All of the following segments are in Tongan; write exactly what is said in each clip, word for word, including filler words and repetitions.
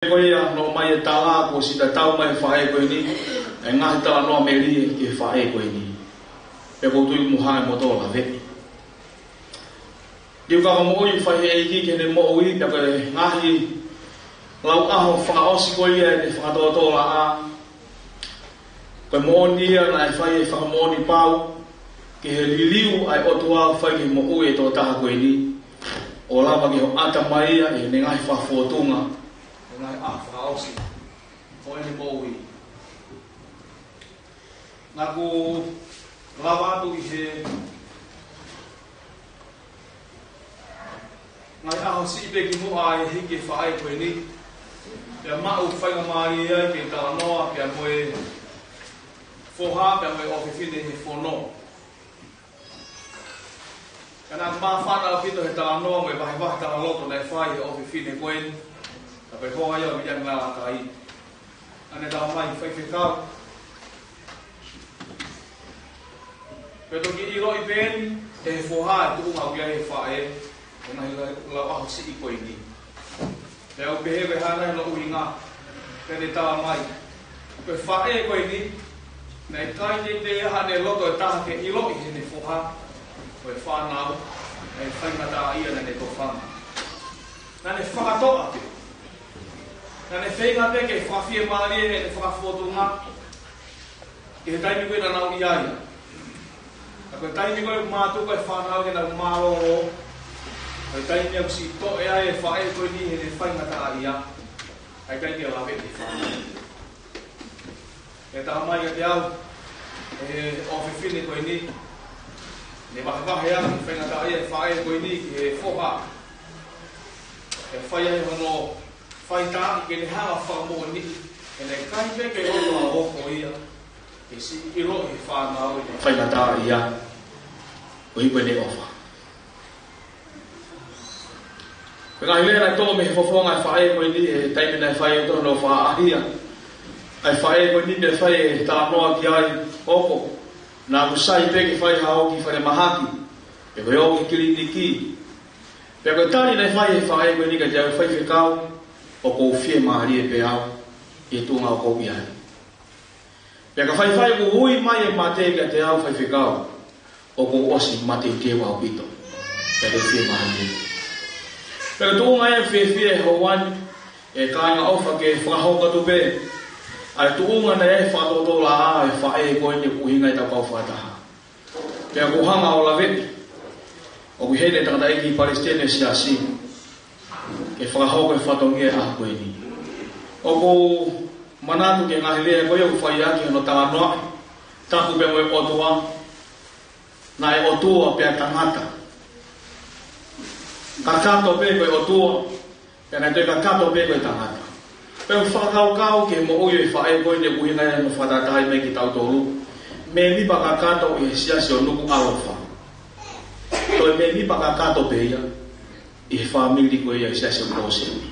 Ko ia, nofo mai e tala, kuo ʻosi tatau mai e faʻē ko eni, e ngaahi talanoa melie ki he faʻē ko eni. Pea ʻoku ou tui ʻoku mou hanga ʻe moutolu ʻo laveʻi. Liukava moʻui ʻoku fai ʻe he ʻEiki ki heʻene moʻui, pea ko e ngaahi lau ʻaho fakaʻosi ko ia ʻene fakatōtōlaʻā. Ko e moʻoni ia naʻe fai e fakamoʻoni pau, ki he liliu ʻa e ʻOtua ʻoku fai ki he moʻui ʻa e tokotaha ko eni, ʻo lava ke hoʻata mai ia ʻi heʻene ngaahi fakafōtunga, ʻi he ngaahi ʻaho fakaʻosi ʻo ʻene moʻui. Naʻa ku lava atu ʻi he ngaahi ʻaho siʻi pē kimuʻa ʻi he hiki e faʻē ko eni, pea maʻu faingamālie ai ke talanoa pea mo e foha pea mo e ʻofefine he fono. Ka naʻe māfana ʻaupito he talanoa mo e vahevahe talaloto naʻe fai ʻe he ʻofefine ko eni, ka pehē ʻe Viliami Lalakai, naʻa ne talamai, Faifekau, pea toki ʻiloʻi pē eni ʻe he foha e tuʻunga ʻoku ʻi ai e faʻē, ʻi he ngaahi lau, lau ʻaho siʻi ko eni. Pea u pehē ko e hā nai hono ʻuhinga, pea ne talamai, ko e faʻē ko eni, naʻe ʻikai ke toe ʻi ai haʻane loto ʻe taha ke ʻiloʻi heʻene foha, ko e fānau, ʻa e faingataʻaʻia naʻa ne tofanga. Naʻa ne fakatoʻa pē. Naʻa ne feinga pē ke fakafiemālie ʻene fakafōtunga, ki he taimi ko ē naʻa nau ʻi ai. Ka ko e taimi ko ē ʻoku mātuku ai e fānau ke nau mālōlō, ko e taimi ʻoku siʻi toʻe ai e faʻē ko eni heʻene faingataʻaʻia, ʻa e ʻikai ke laveʻi e fānau. Pea talamai kiate au ʻe he ʻofefine ko eni, ne vahevahe ʻaki e faingataʻaʻia e faʻē ko eni ki he foha, ʻe fai ai hono faitaaʻi ke ne hanga ʻo fakamoʻoniʻi, he naʻe ʻikai pē ke loto ʻa e oko ia ke siʻi ʻiloʻi ʻe he fānau ʻene faingataʻaʻia, koeʻuhi ko ʻene ʻofa. Ko e ngaahi lea naʻe toʻo mei he fofonga ʻo e faʻē ko eni, ʻi he taimi naʻe fai ʻaki hono faʻahi ʻa e faʻē ko eni, pea fai e talanoa ki ai ʻe he oko, naʻa ku sai pē ke fai haʻaku kiʻi falemahaki, pe ko e ō ki he kiliniki. Pea ko e tali naʻe fai ʻe he faʻē ko eni kiate au, Faifekau, ʻoku ou fiemālie pē au ʻi he tuʻunga ʻoku ou ʻi ai. Pea ka faifai ʻoku ui mai e mate kiate au, Faifekau, ʻoku ou ʻosi mateuteu ʻaupito. Pea te u fiemālie. Pea ko e tuʻunga ia ʻoku fiefia ai e houa ni, ʻe kāinga ʻofa, ke fakahoko atu pē ʻa e tuʻunga naʻe ʻi ai e fakatōtōlaʻā ʻa e faʻē ko eni ʻoku ʻuhinga ʻetau kau fakataha. Pea ʻoku ou hanga ʻo laveʻi, ʻoku ʻi heni e tangataʻeiki palesiteni ʻo e siasi, ke fakahoko e fatongia ʻo e ʻaho ko eni. ʻOku ou manatu ki he ngaahi lea ko ia ʻoku fai ʻaki hono talanoaʻi, tapu pea mo e ʻOtua, naʻe ʻOtua pea tangata. Kakato pē ko e ʻOtua, pea naʻe toe kakato pē ko e tangata. Pea u fakakaukau ki he moʻui ʻo e faʻē ko eni ʻoku ʻuhinga ia hono fakatahatahaʻi mai kiate kitautolu. Mēmipa kakato ʻi he siasi ʻo Nukuʻalofa. Toe mēmipa kakato pē ia ʻi he fāmili ko ia ʻo e siasi ʻo Kōseni.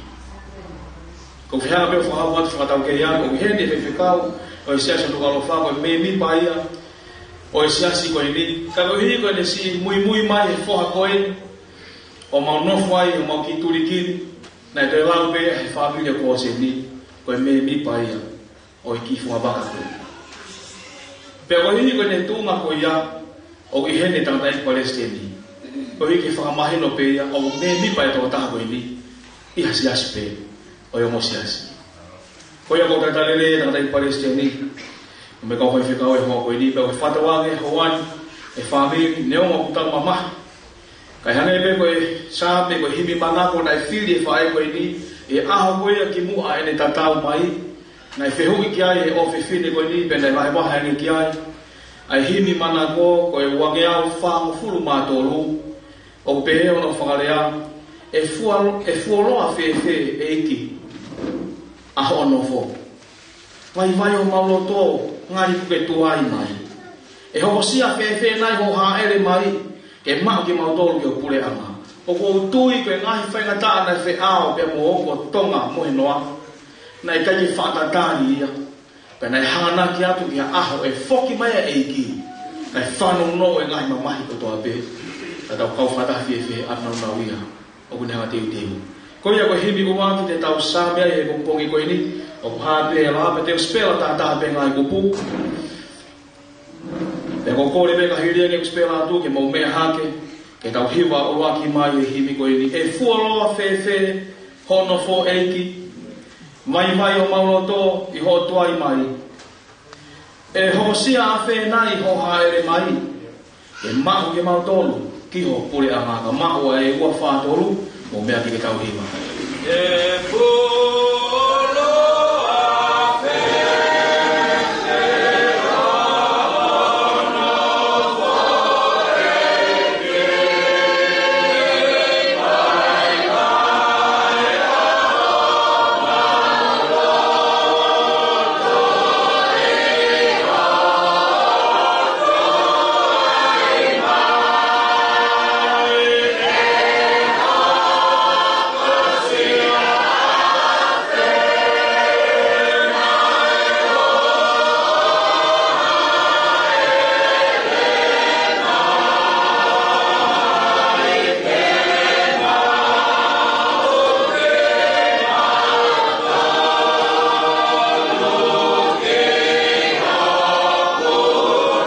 ʻOku ou fie hanga pē ʻo fakahoko atu fakataukei atu, ʻoku ʻi heni e faifekau ʻo e siasi ʻo Nukuʻalofa, ko e mēmipa ia ʻo e siasi ko eni. Ka koeʻuhi ko ʻene siʻi muimui mai he foha ko ē, ʻo mau nofo ai, ʻo mau kiʻi tulikili, naʻe toe lau pē ia he fāmili ʻo Kōseni, ko e mēmipa ia ʻo e kiʻi fungavaka ko ē. Pea koeʻuhi ko ʻene tuʻunga ko ia, ʻoku ʻi heni e tangataʻeiki palesiteni, koeʻuhi ke fakamahino pē ia ʻoku mēmipa e tokotaha ko eni ʻi ha siasi pē ʻo e ongo siasi. Ko ia ʻoku ou talitali lelei, tangataʻeiki palesiteni, mo e kau faifekau ʻo e houa ko eni, pea ʻoku fakatauange houa ni e fāmili, neongo ʻoku tau mamahi, kae hangē pē ko e Saame, ko e himi manako naʻe fili ʻe he faʻē ko eni ʻi he ʻaho ko ia kimuʻa ʻene tatau mai, naʻe fehuʻi ki ai ʻe he ʻofefine ko eni, pea naʻe vahevahe ange ki ai ʻa e himi manako, ko e uangeau fāngofulu mā tolu, ʻoku pehē hono fakalea: ʻE fua-, ʻe fuoloa fēfē, ʻEiki, ʻa hoʻo nofo? Vaivai homau loto, ngali kuo ke tuai mai. ʻE hokosia fēfē nai hoʻo hāʻele mai ke maʻu kimautolu ki ho puleʻanga? ʻOku ou tui ko e ngaahi faingataʻa naʻe feʻao pea mo e oko Tonga mo Hinoa, naʻe ʻikai ke fakatatali ia. Pea naʻe hanganaki atu ki ha ʻaho ʻe foki mai ai e ʻEiki, kae fanongo e ngaahi mamahi kotoa pē, ka tau kau fakataha fēfē ʻa e nāunau ia ʻoku ne hanga teuteu. Ko ia ko e himi ʻuluaki te tau same ai he pongipongi ko eni, ʻoku hā pē ʻe lava pē te u sipela taha taha pē ngaahi kupu. Pea ko e kole pē ka hili ange ʻeku sipela atu ke mou meʻa hake, ke tau hiva ʻuluaki mai he himi ko eni. ʻE fuoloa fēfē hoʻo nofo ʻEiki, vaivai homau loto ʻi hoʻo tuai mai. ʻE hokosia ʻafē nai hoʻo hāʻele mai, ke maʻu kimautolu ki ho puleʻanga, ka maʻu ʻa e ua fā tolu, mou meʻa ke tau hiva. ʻE fuoloa fēfē hoʻo nofo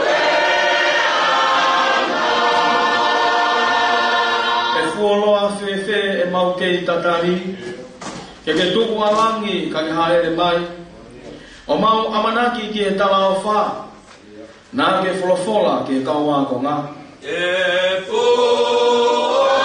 ʻEiki, ʻE fuoloa fēfē ʻemau kei tatali, ke ke tuku ʻa langi ka ke hāʻele mai. ʻOku mau ʻamanaki ki he talaʻofa naʻa ke folofola ki he kau ākonga. ʻE fuoloa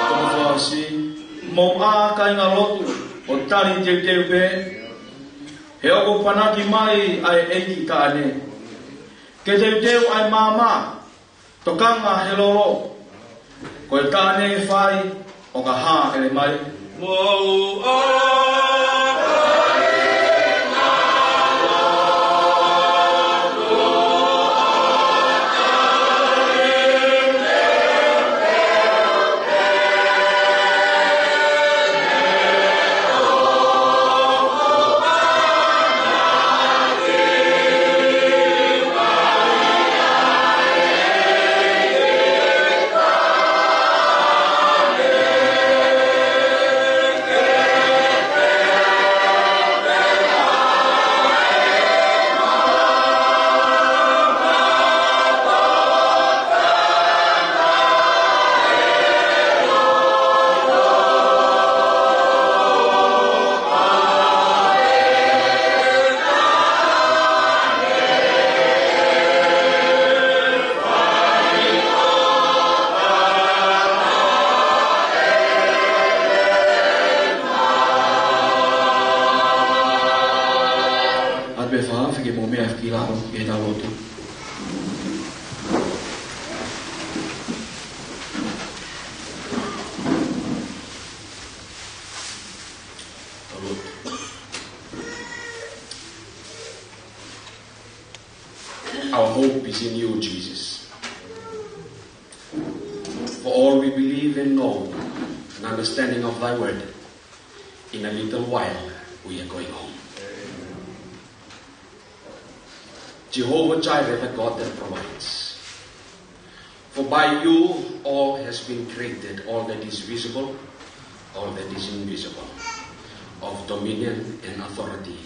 Toko fasi, mou ʻā kāinga lotu, ʻo tali teuteu pē, he ʻoku panaki mai ʻa e ʻEiki taʻane. Ke teuteu ʻa e maama, tokanga he lolo, ko e taʻane fai, ʻo ka hāʻele mai. Mou ʻā ʻAtu pē fā, fike mou meʻa ki lalo, ke tau lotu. Tau lotu. Our hope is in you, Jesus. For all we believe and know, an understanding of thy word, in a little while we are going home. Jehovah Jireh, the God that provides. For by you all has been created, all that is visible, all that is invisible, of dominion and authority.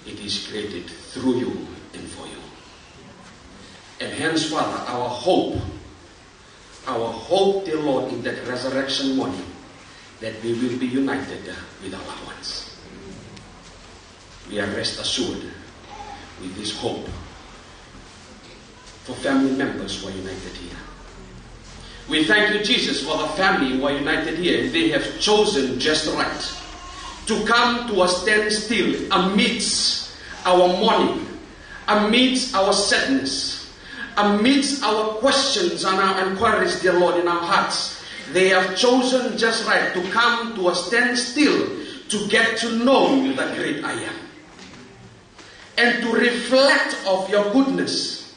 It is created through you and for you. And hence, Father, our hope, our hope, dear Lord, in that resurrection morning, that we will be united, uh, with our loved ones. We are rest assured with this hope for family members who are united here. We thank you, Jesus, for the family who are united here. They have chosen just right to come to a standstill amidst our mourning, amidst our sadness, amidst our questions and our inquiries, dear Lord, in our hearts. They have chosen just right to come to a standstill to get to know you, the great I am, and to reflect of your goodness,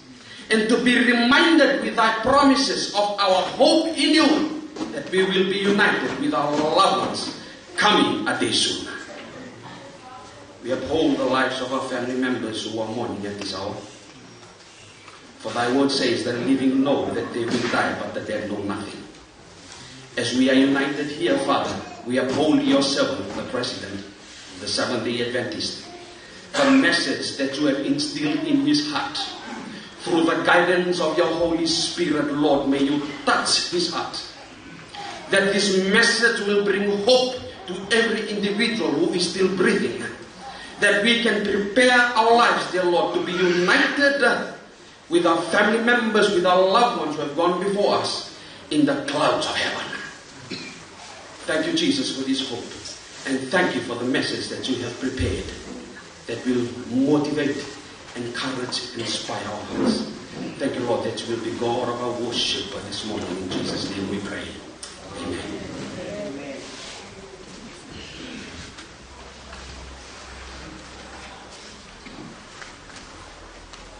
and to be reminded with thy promises of our hope in you, that we will be united with our loved ones coming a day sooner. We uphold the lives of our family members who are mourning at this hour. For thy word says, "The living know that they will die, but the dead know nothing." As we are united here, Father, we uphold your servant, the president of the Seventh-day Adventist, the message that you have instilled in his heart. Through the guidance of your Holy Spirit, Lord, may you touch his heart, that this message will bring hope to every individual who is still breathing, that we can prepare our lives, dear Lord, to be united with our family members, with our loved ones who have gone before us in the clouds of heaven. Thank you, Jesus, for this hope. And thank you for the message that you have prepared that will motivate, encourage, and inspire our hearts. Thank you, Lord, that you will be God of our worship this morning. In Jesus' name we pray. Amen.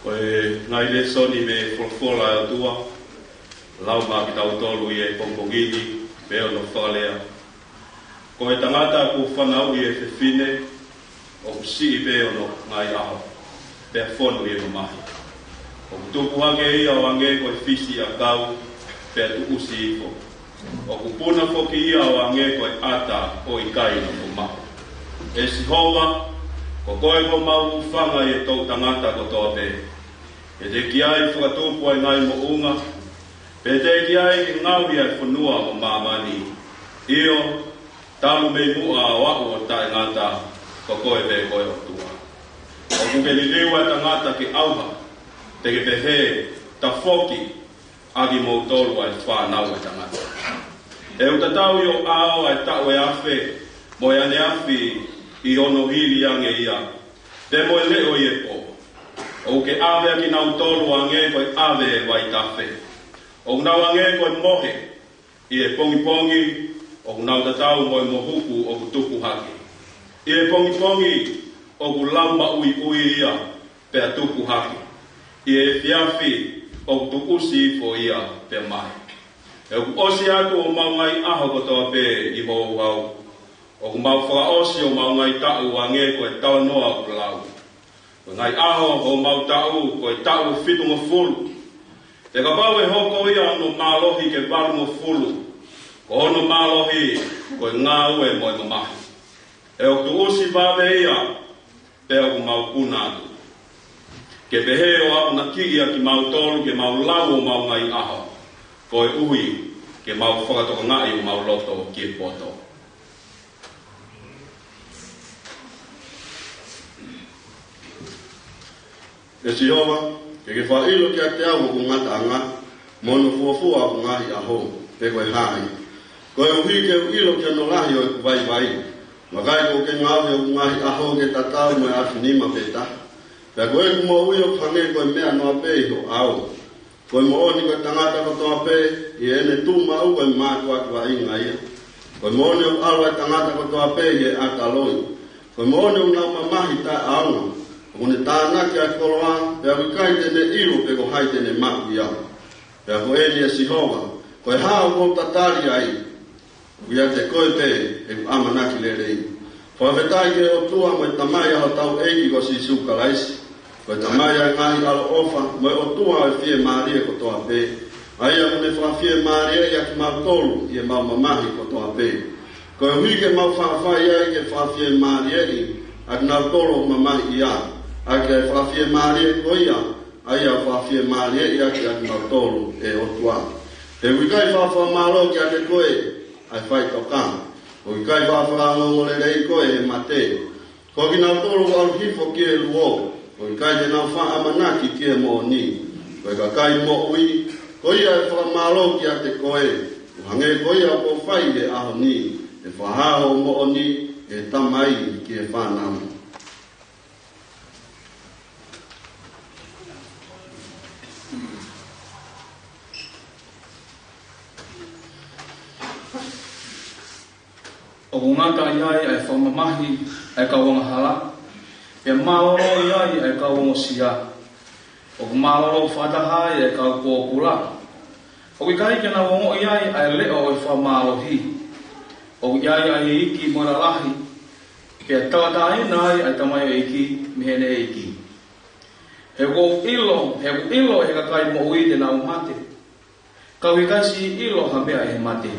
Ko e ngaahi lēsoni mei he folofola ʻa e ʻOtua, lau maʻa kitautolu ʻi he pongipongi ni, pea ʻoku fakalea: Ko e tangata kuo fanauʻi ʻe he fefine, ʻoku siʻi pē hono ngaahi ʻaho, pea fonu ʻi he mamahi. ʻOku tupu hake ia ʻo hangē ko e fisi ʻakau, pea tuʻusi hifo. ʻOku puna foki ia ʻo hangē ko e ʻata ʻoku ʻikai nofo maʻu. ʻE Sihova, ko koe kuo mau hūfanga ʻi he toʻutangata kotoa pē. He teʻeki ai fakatupu ʻa e ngaahi moʻunga, pe teʻeki ai ke ngaohi ʻa e fonua mo māmani. ʻIo, talu mei muʻa ʻo aʻu ʻo taʻengata, ko koe pē ko e ʻOtua. ʻOku ke liliu ʻa e tangata ke ʻauha, te ke pehē, tafoki, ʻa kimoutolu ʻa e fānau ʻa e tangata. ʻE u tatau ʻi ho ʻao ʻa e taʻu ʻe afe, mo e ʻaneafi ʻi hono hili ange ia, pea mo e leʻo ʻi he pō. ʻOku ke ʻave ʻa kinautolu ʻo hangē ko e ʻave ʻa e vaitafe. ʻOku nau hangē ko e mohe ʻi he pongipongi, ʻoku nau tatau mo e mohuku ʻoku tupu hake. ʻI he pongipongi ʻoku lau maʻuiʻui ia, pea tupu hake. ʻI he efiafi ʻoku tuʻusi hifo ia pea mahe. He ʻoku ʻosi atu homau ngaahi ʻaho kotoa pē ʻi ho houhau. ʻOku mau fakaʻosi homau ngaahi taʻu ʻo hangē ko e talanoa ʻoku lau. Ko e ngaahi ʻaho homau taʻu ko e taʻu ʻe fitungofulu. He kapau ʻe hoko ia hono mālohi ke valungofulu, ko hono mālohi ko e ngāue mo e mamahi. He ʻoku tuʻusi vave ia, pea ʻoku mau puna atu. Ke pehē ʻo aʻunakiʻi ʻa kimautolu ke mau lau homau ngaahi ʻaho, koeʻuhi ke mau fakatokangaʻi homau loto ki he poto. ʻE Sihova, ke ke fakaʻilo kiate au hoku ngataʻanga, mo hono fuofua hoku ngaahi ʻaho, pe ko e hā ia. Koeʻuhi ke u ʻilo ki hono lahi ʻo ʻeku vaivai. Vakai, kuo ke ngaohi hoku ngaahi ʻaho ke tatau mo e ʻatunima pē taha. Pea ko ʻeku moʻui ʻoku hangē ko e meʻa noa pē ʻi ho ʻao. Ko e moʻoni ko e tangata kotoa pē ʻi heʻene tuʻu maʻu ko e mātuʻaki vaʻinga ia. Ko e moʻoni ʻoku ʻalu ʻa e tangata kotoa pē ʻi he ʻata loi. Ko e moʻoni ʻoku nau mamahi taʻeʻaonga. ʻOku ne tānaki ʻa e koloa, pea ʻoku ʻikai te ne ʻilo pe ko hai te ne maʻu ia. Pea ko eni, ʻe Sihova, ko e hā ʻoku ou tatali ai? ʻOku ʻiate koe pē ʻeku ʻamanaki lelei. Fakafetaʻi ki he ʻOtua mo e Tamai ʻa hotau ʻEiki ko Sīsū Kalaisi. Ko e Tamai ʻa e ngaahi ʻaloʻofa, mo e ʻOtua ʻo e fiemālie kotoa pē. ʻA ia ʻoku ne fakafiemālieʻi ʻa kimautolu ʻi heʻemau mamahi kotoa pē. Koeʻuhi ke mau faʻa fai ai ke fakafiemālieʻi ʻa kinautolu ʻoku mamahi ia, ʻaki ʻa e fakafiemālie ko ia, ʻa ia ʻoku fakafiemālieʻi ʻaki ʻa kimautolu ʻe he ʻOtua. He ʻoku ʻikai faʻa fakamālō kiate koe ʻa e faʻitoka. ʻOku ʻikai faʻa fakaongoongolelei koe ʻe he mate. Ko kinautolu ʻoku ʻalu hifo ki he luo, ʻoku ʻikai te nau faʻa ʻamanaki ki he moʻoni. Ko e kakai moʻui, ko ia ʻe fakamālō kiate koe, ʻo hangē ko ia ʻoku fai he ʻaho ni, ʻe fakahā hoʻo moʻoni ʻe he tamai ki he fānau. ʻOku ngata ʻi ai ʻa e fakamamahi ʻa e kau angahala, pea mālōlō ʻi ai ʻa e kau ongosia. ʻOku mālōlō fakataha ai ʻa e kau pōpula. ʻOku ʻikai ke nau ongoʻi ai ʻa e leʻo ʻo e fakamālohi. ʻOku ʻi ai ʻa e iiki mo e lalahi, pea tauʻatāina ai ʻa e tamaioʻeiki mei heʻene ʻeiki. He ʻoku ʻilo, he ʻoku ʻilo ʻe he kakai moʻui te nau mate. Ka ʻoku ʻikai siʻi ʻilo ha meʻa ʻe he mate.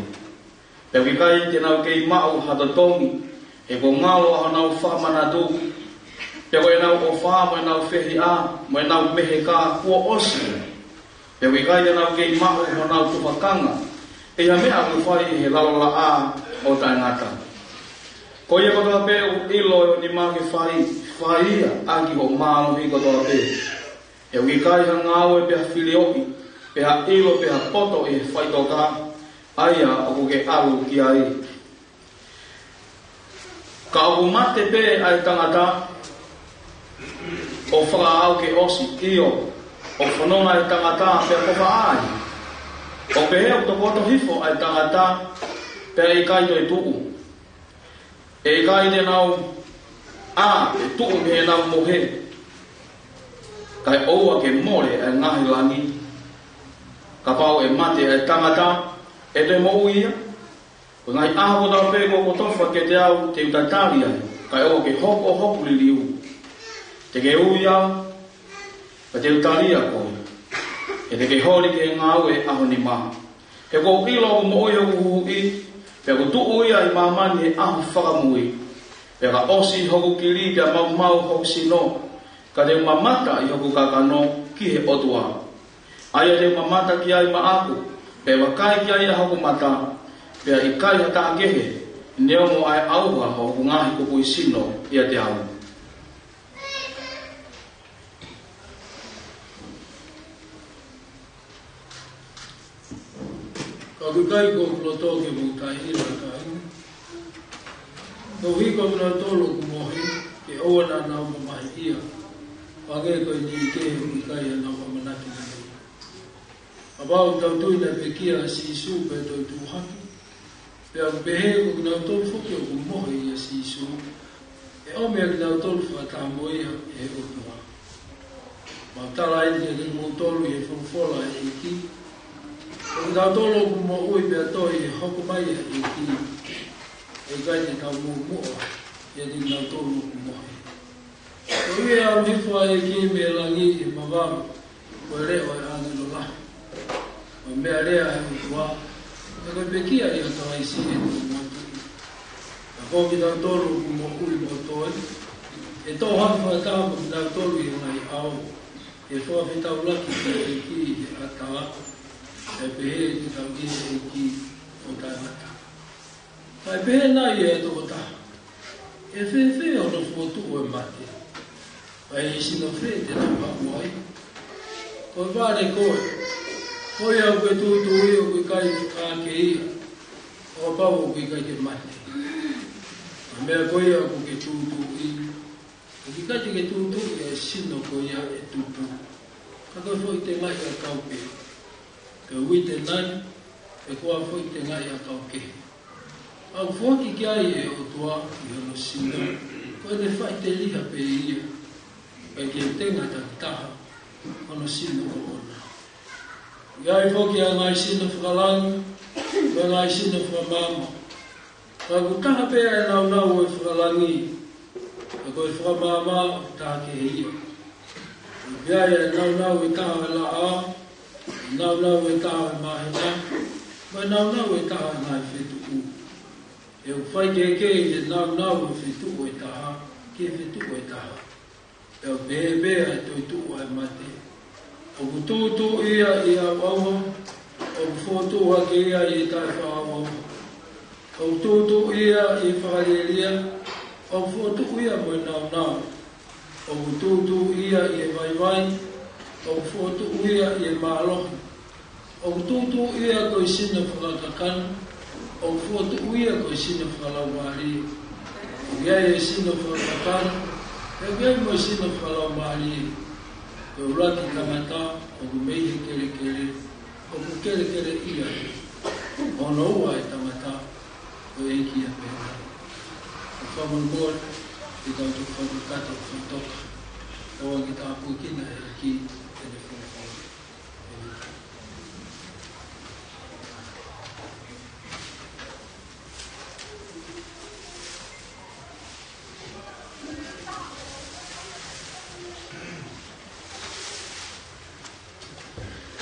Pea ʻoku ʻikai te nau kei maʻu ha totongi, he kuo ngalo ʻa honau fakamanatu. Pea ko ʻenau ʻofa mo ʻenau fehiʻa, mo ʻenau meheka kuo ʻosi. Pea ʻoku ʻikai te nau kei maʻu honau tufakanga, ʻi ha meʻa ʻoku fai ʻi he lalo laʻā ʻo taʻengata. Ko ia kotoa pē ʻoku ʻilo ʻe ho nima ke fai, fai ia ʻaki hoʻo mālohi kotoa pē. He ʻoku ʻikai ha ngāue pe ha filioʻi, pe ha ʻilo pe ha poto ʻi he faʻitoka, ʻa ia ʻoku ke ʻalu ki ai. Ka ʻoku mate pē ʻa e tangata, ʻo fakaʻau ke ʻosi, ʻio, ʻo fononga ʻa e tangata pea kofaʻa ai. ʻO pehē ʻoku tokoto hifo ʻa e tangata, pea ʻikai toe tuʻu. ʻE ʻikai te nau ʻā, ʻe tuʻu mei heʻenau mohe. Kae ʻoua ke mole ʻa e ngaahi langi. Kapau ʻe mate ʻa e tangata, ʻe toe moʻui ia? Ko e ngaahi ʻaho kotoa pē kuo kotofa kiate au te u tatali ai, kae ʻoua ke hoko hoku liliu. Te ke ui au, pea te u talia koe. He te ke holi ki he ngāue ʻa ho nima. He ʻoku ou ʻilo ʻoku moʻui hoku Huhuʻi, pea ʻoku tuʻu ia ʻi māmani he ʻaho fakamui. Pea ka ʻosi hoku kili pea maumau hoku sino, ka te u mamata ʻi hoku kakano ki he ʻOtua. ʻA ia te u mamata ki ai maʻaku, pea vakai ki ai ʻa hoku mata, pea ʻikai ha taha kehe, neongo ʻa e ʻauha ʻo hoku ngaahi kupuʻi sino ʻiate au. Ka ʻoku ʻikai ko hoku loto ke mou taʻeʻilo ʻa e kāinga, koeʻuhi ko kinautolu ʻoku mohe, ke ʻoua naʻa nau mamahiʻia, hangē ko e niʻihi kehe ʻoku ʻikai haʻanau ʻamanaki lelei. Kapau ʻoku tau tui naʻe pekia ʻa Sīsū pea toe tuʻu hake, pea ʻoku pehē ko kinautolu foki ʻoku mohe ʻia Sīsū, ʻe ʻomi ʻa kinautolu fakataha mo ia ʻe he ʻOtua. Mau tala eni kiate kimoutolu ʻi he folofola ʻa e ʻEiki, ko kinautolu ʻoku moʻui pea toe ʻi he hoko mai ʻa e ʻEiki, ʻe ʻikai te tau muʻomuʻa ʻiate kinautolu ʻoku mohe. Koeʻuhi ʻe ʻalu hifo ʻa e ʻEiki mei langi ʻi he mavalu, ko e leʻo ʻo e ʻāngelo lahi, ko e meʻalea ʻa e ʻOtua, pea ko e pekia ʻia Kalaisi ʻi he toʻu motuʻa. Ka ko kitautolu ʻoku moʻui mo toe, ʻe toʻo hake fakataha mo kitautolu ʻi he ngaahi ʻao, ke fakafetaulaki ki he ʻEiki ʻi he ʻatā, pea pehē te tau ʻi he ʻEiki ʻo taʻengata. Kae pehē nai ʻe ha tokotaha, ʻe fēfē hono fokotuʻu ʻa e mate? Pea ʻi he sino fē te nau haʻu ai? Ko e vale koe, ko ia ʻoku ke tūtuuʻi ʻoku ʻikai ke ʻā ia, ʻo kapau ʻoku ʻikai ke mate. Ko e meʻa ko ia ʻoku ke tūtuuʻi, ʻoku ʻikai te ke tūtuuʻi ʻa e sino ko ia ʻe tupu, ka ko e foʻi tengaʻi ʻakau pē. Ko e uite nai, ʻe koā foʻi tengaʻi ʻakau kehe. ʻOku foaki ki ai ʻe he ʻOtua ʻi hono sino, ko ʻene faʻiteliha pē ia, ʻikai ke tenga takitaha hono sino ʻoʻona. ʻI ai foki ʻa e ngaahi sino fakalangi, mo e ngaahi sino fakamaama. Ka ʻoku taha pē ʻa e nāunau ʻo e fakalangi, ka ko e fakamaama ʻoku taha kehe ia. ʻOku ʻi ai ʻa e nāunau ʻe taha ʻo e laʻā, ʻa e nāunau ʻe taha ʻo e māhina, mo e nāunau ʻe taha ʻo e ngaahi fetuʻu. ʻOku faikehekehe ʻa e nāunau ʻo e fetuʻu ʻe taha ki he fetuʻu ʻe taha. Pea ʻoku pehē pē ʻa e toetuʻu ʻa e mate. ʻOku tūtuuʻi ia ʻi he ʻauʻauha, ʻoku fokotuʻu hake ia ʻi he taʻefaʻaʻauʻauha. ʻOku tūtuuʻi ia ʻi he fakalielia, ʻOku fokotuʻu ia mo e nāunau. ʻOku tuʻutuʻu ia ʻi he vaivai. ʻOku fokotuʻu ia ʻi he mālohi. ʻOku tuʻutuʻu ia ko e sino fakakakano. ʻOku fokotuʻu ia ko e sino fakalaumālie. ʻOku ʻi ai e sino fakakakano, pea ʻoku ʻi ai mo e sino fakalaumālie. Ko e ʻuluaki tangata ʻoku mei he kelekele, ʻoku kelekele ia. Hono ua e tangata, ko e ʻEiki ia pē. ʻOku fakamolemole, ke tau toki fakakakato ʻo fakatoka. Tau ʻoange ke tāpuekina ʻe he ʻEiki ʻene folofola.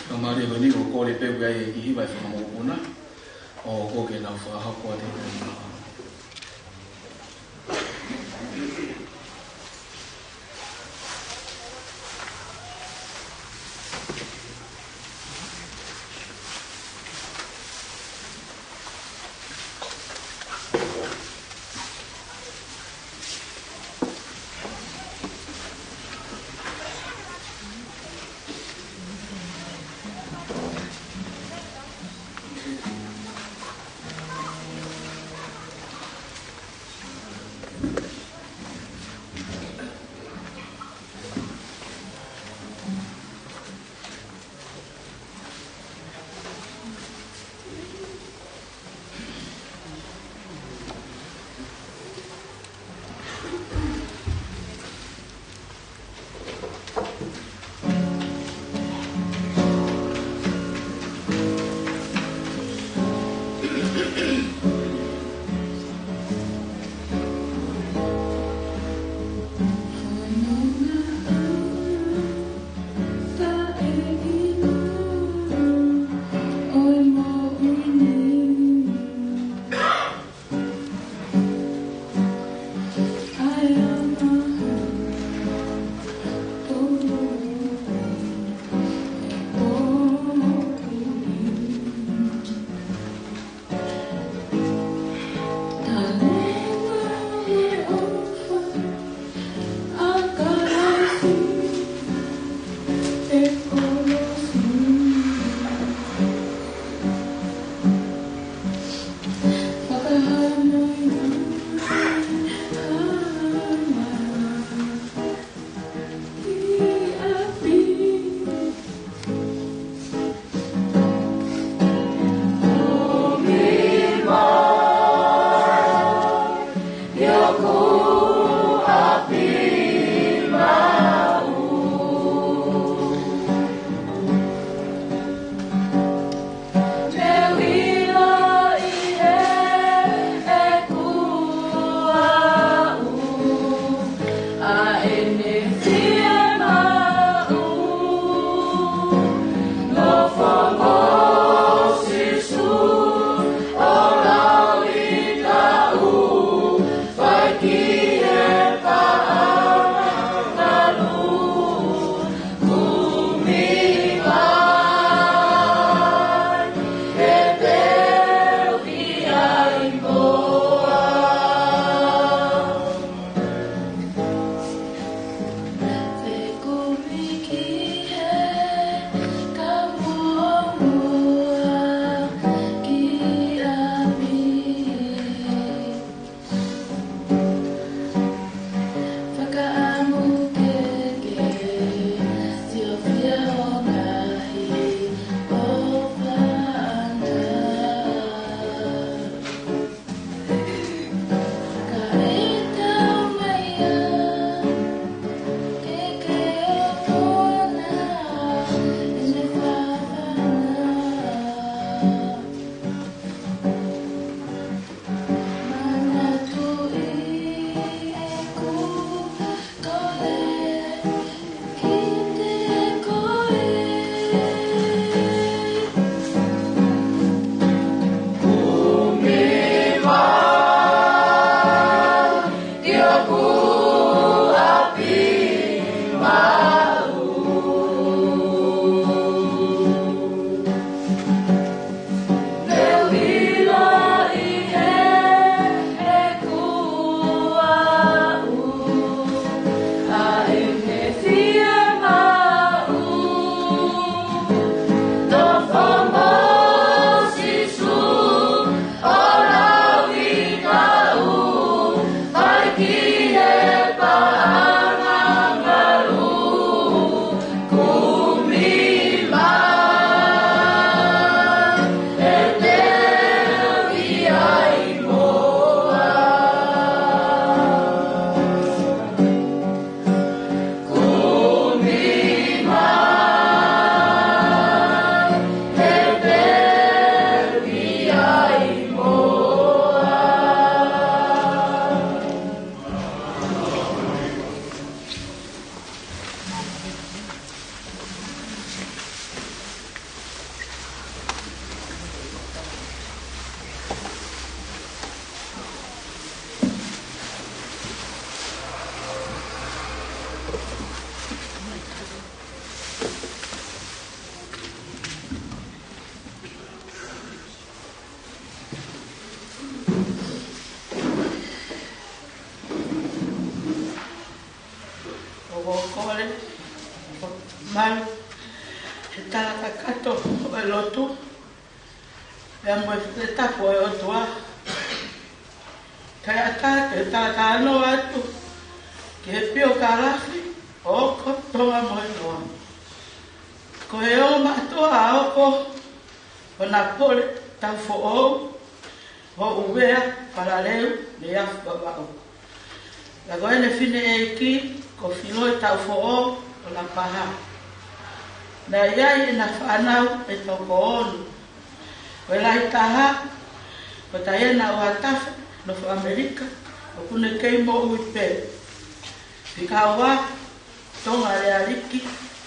Fakamālō atu, ʻoku ou kole pē ʻoku ʻi ai e kiʻi hiva ʻe he fanga mokopuna, ʻoku ou kole ke nau fakahoko atu. Kole, malu, he tala kakato ʻo e lotu, pea mo e tapu ʻo e ʻOtua, kae ʻatā ke tala talanoa atu ki he piokalafi ʻo Oko Tonga Mohenoa. Ko e ongo mātuʻa ʻa Oko, ko Napole Taufoʻou, ʻo ʻUvea, Palaleu, Neiafu, Vavaʻu. Pea ko ʻene fineʻeiki ko Filoi Taufoʻou, ʻo Lapaha. Naʻe ʻi ai ʻena fānau ʻe toko ono. Ko e lahi taha ko Taiena Uatafa, nofo ʻAmelika, ʻoku ne kei moʻui pē. Fika ua, Tonga Lealiki,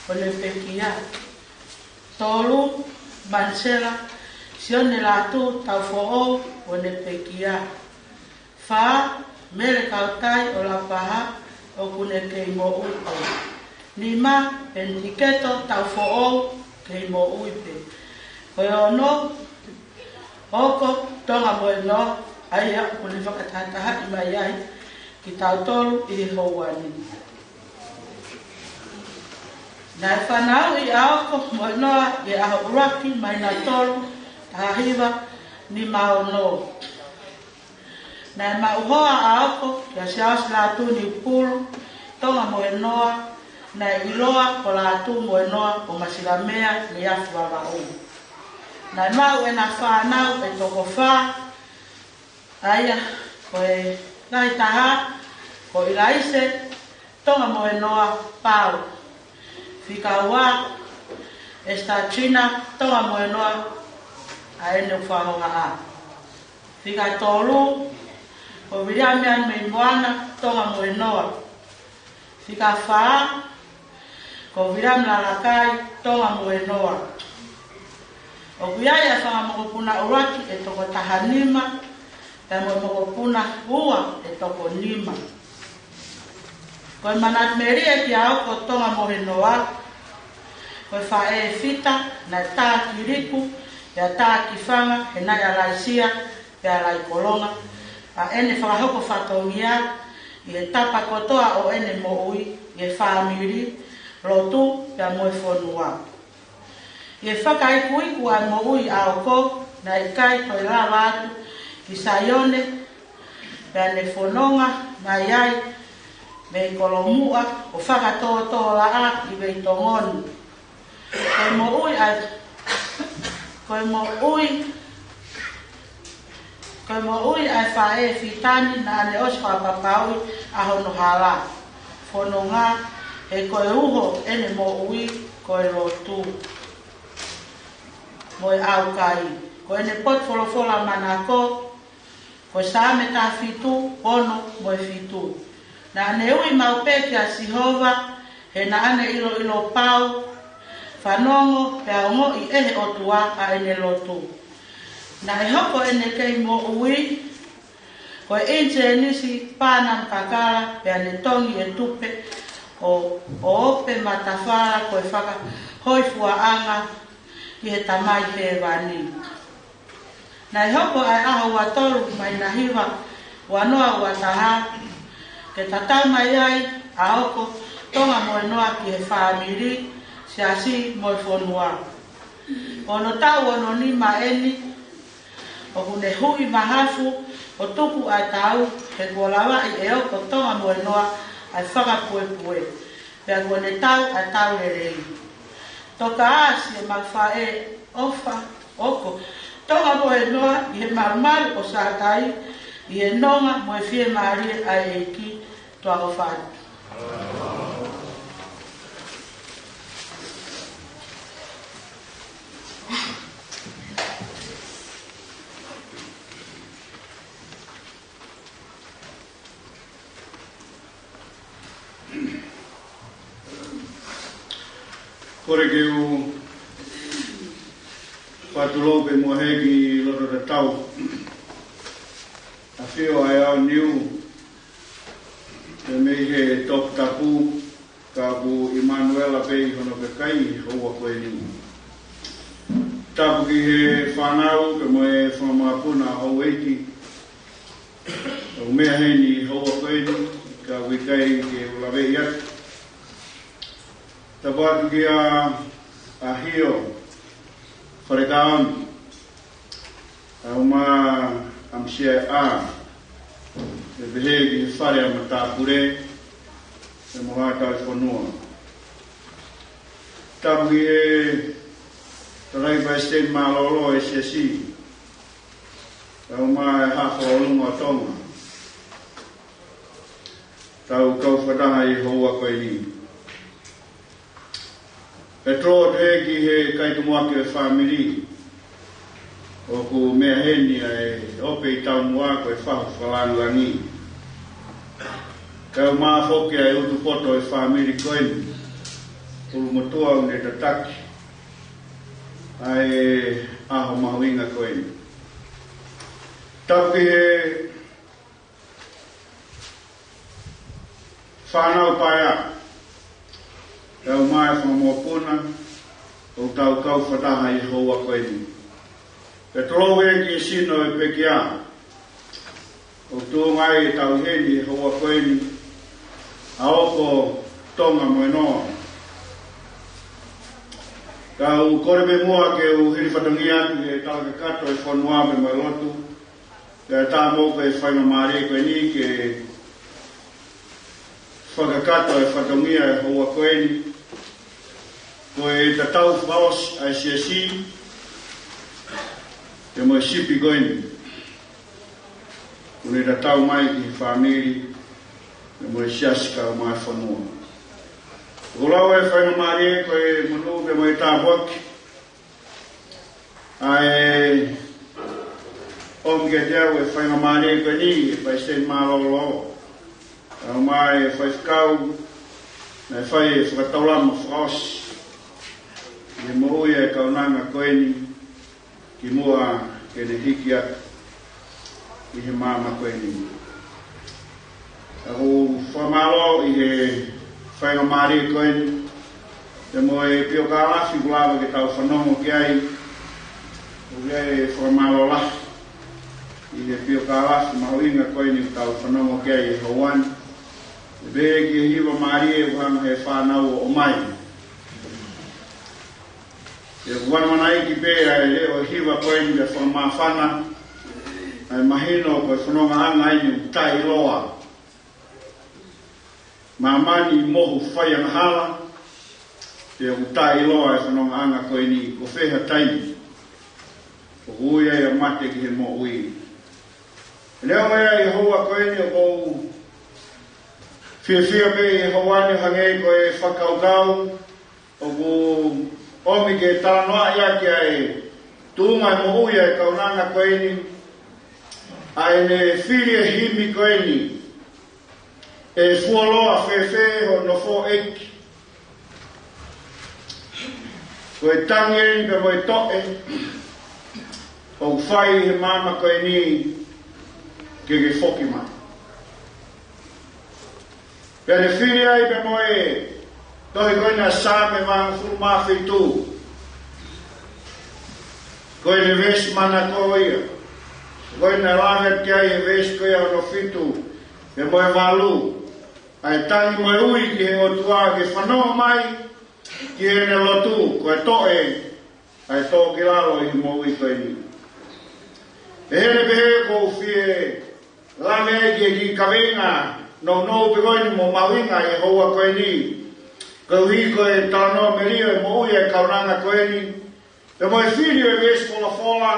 ʻo ne pekia. Tolu, Manisela Sione Lātū Taufoʻou, ʻo ne pekia. Fā, Mele Kautai, ʻo Lapaha, ʻoku ne kei moʻui pē. Nima, Penitiketo Taufoʻou, kei moʻui pē. Ko e ono, Oko Tonga Mohenoa, ʻa ia ʻoku ne fakatahatahaʻi mai ai kitautolu ʻi he houa ni. Naʻe fanauʻi ʻa Oko Mohenoa ʻi he ʻaho ʻuluaki, māhina tolu, taha hiva nima ono. Naʻe maʻu hoa ʻa Oko kia Siaosi Lātū Niupulu Tonga Mohenoa, naʻe ʻiloa ko Lātū Mohenoa, ʻo Masilamea, Neiafu, Vavaʻu. Naʻe maʻu ʻena fānau ʻe toko fā, ʻa ia ko e lahi taha ko ʻIlaise Tonga Mohenoa Pau. Fika ua, ʻEsitatina Tonga Mohenoa, ʻa ʻene ʻū fakahohaʻa. Fika tolu, ko Viliami Anumeimoana Tonga Mohenoa. Fika fā, ko Viliami Lalakai Tonga Mohenoa. ʻOku ʻi ai ʻa e fanga mokopuna ʻuluaki ʻe toko taha nima, pea mo e mokopuna ua ʻe toko nima. Ko e manatu melie kia Oko Tonga Mohenoa, ko e faʻē fita, naʻe tā ki liku, pea tā ki fanga, he naʻe ʻa Laisia, pea Laikolonga, ʻa ʻene fakahoko fatongia ʻi he tapa kotoa ʻo ʻene moʻui, ʻi he fāmili, lotu, pea mo e fonua. ʻI he fakaikuiku ʻa e moʻui ʻa Oko, naʻe ʻikai toe lava atu ki Saione, pea ne fononga mai ai mei Kolomuʻa ʻo fakatōtōlaʻa ʻi Veitongo ni. Ko e moʻui ʻa e, ko e moʻui, ko e moʻui ʻa e faʻē fita ni naʻa ne ʻosi fakapapauʻi ʻa hono hala fononga, he ko e uho ʻene moʻui ko e lotu mo e ʻaukai. Ko ʻene potu folofola manako, ko e Saame taha fitu, ono mo e fitu. Naʻa ne ui maʻu pē kia Sihova, he naʻa ne ʻiloʻilo pau, fanongo, pea ongoʻi ʻe he ʻOtua ʻa ʻene lotu. Naʻe hoko ʻene kei moʻui ko e ʻinisēnisi pānana kakala, pea ne tongi e tupe ʻo, ʻo ope matafala ko e fakahōifuaʻanga ki he Tamai Hēvani. Naʻe hoko ʻa e ʻaho ua tolu māhina hiva ua noa ua taha, ke tatau mai ai ʻa Oko Tonga Mohenoa ki he fāmili, siasi mo e fonua. Ko hono taʻu ono nima ʻeni, ʻoku ne huʻi mahafu ʻo tuku ʻa e tau, he kuo lavaʻi ʻe Oko Tonga Mohenoa ʻa e fakapuepue, pea kuo ne tau ʻa e tau lelei. Toka ā siʻemau faʻē ʻofa, Oko Tonga Mohenoa, ʻi he malumalu ʻo Sātai, ʻi he nonga mo e fiemālie ʻa e ʻEiki. Tuʻa ʻofa atu. Kole ke u fakatulou pē muʻa he kiʻi loto tatau. ʻAfio ʻa e ʻaho ni, pea mei he toputapu, ka ko ʻImanuela pē ʻi hono kakai he houa ko eni. Tapu ki he fānau, pea mo e fanga makapuna ʻa houʻeiki, ʻoku meʻa heni he houa ko eni, ka ʻoku ʻikai ke u laveʻi atu. Tapu atu kia ʻAhio Falekaoni, ʻa e ʻuma ʻamisia ʻa e pehē ki he fale ʻa matāpule ʻe mo ha tauhi fonua. Tapu ki he tangataʻi palesiteni mālōlō ʻa e siasi, ʻa e ʻuma ʻa e Haʻa Fakaʻolunga ʻo Tonga, tau kau fakataha ʻi he houa ko eni. Pea tolo atu ki he kai tumuaki ʻo e fāmili, ʻoku meʻa heni ʻa e ʻope ʻi taumuʻa ko e fahu fakalāngilangi. Kae ʻuma foki ʻa e utupoto ʻo e fāmili ko eni, ʻulumotuʻa ʻoku ne tataki ʻa e ʻaho mahuʻinga ko eni. Tapu ki he fānau paea, ʻa e ʻuma ʻa e fanga mokopuna, ʻoku tau kau fakataha ʻi he houa ko eni. Pea tolo atu ki he sino ʻo e pekia, ʻoku tuʻunga ai ʻetau ʻi heni ʻi he houa ko eni, ʻa Oko, Tonga mo e Noa. Kau kole pē muʻa ke u hili fatongia atu ki he tala kakato ʻo e fonua pea mo e lotu, pea tā mo e faingamālie ko eni ke fakakakato e fatongia ʻo e houa ko eni. Ko e tatau fakaʻosi ʻa e siasi pea mo e sipi ko eni, ʻoku ne tatau mai ki he fāmili pea mo e siasi kae ʻuma e fonua. ʻOku lau e faingamālie ko e monū pea mo e tāpuaki ʻa e ʻomi kiate au e faingamālie ko eni ʻe he palesiteni mālōlō, ʻa e ʻuma ʻa e faifekau naʻe fai e fakataulama fakaʻosi ʻi he moʻui ʻa e kaunanga ko eni kimuʻa ke ne hiki atu ʻi he maama ko eni. ʻOku ou fakamālō ʻi he faingamālie ko eni, pea mo e piokalafi kuo lava ke tau fanongo ki ai. ʻOku ou fakamālō lahi ʻi he piokalafi mahuʻinga ko eni ʻoku tau fanongo ki ai he houa ni. Pea pehē ki he hiva mālie ʻoku hanga ʻe he fānau ʻo ʻomai. ʻOku ou manavahē pē ʻa e leʻo hiva ko eni ʻa e fakamāfana, ʻa e mahino ko e fonongaʻanga eni ʻoku taʻeʻiloa. Māmani mohu faiangahala, pea ʻoku taʻeʻiloa e fonongaʻanga ko eni ko fē ha taimi ʻoku ui ai ʻa mate ki he moʻui. Neongo ia ʻi he houa ko eni ʻoku ou fiefia pē ʻi he houa ni hangē ko e fakakaukau ʻoku ʻomi ke talanoaʻi ʻaki ʻa e tuʻunga e moʻui ʻa e kaunanga ko eni, ʻa ʻene fili e himi ko eni, ʻE fuoloa fēfē hoʻo nofo ʻEiki? Ko e tangi eni pea mo e toʻe ʻoku fai he maama ko eni ke ke foki mai. Pea ne fili ai pea mo e tohi ko eni ʻa Saame vahe hongofulu mā fitu. Ko ʻene veesi manako ia. Ko ʻene lave ki ai he veesi ko ia hono fitu pea mo e valu. ʻA e tangi mo e ui ki he ʻOtua ke fanongo mai ki heʻene lotu, ko e toʻe ʻa e tō ki lalo ʻi he moʻui ko eni. ʻE hene pehē ʻoku ou fie lave ai ki he kiʻi kaveinga nounou pē ko eni mo mahuʻinga ʻi he houa ko eni, koeʻuhi ko e talanoa melie ʻo e moʻui ʻa e kaunanga ko eni, pea mo e fili ʻo e veesi folofola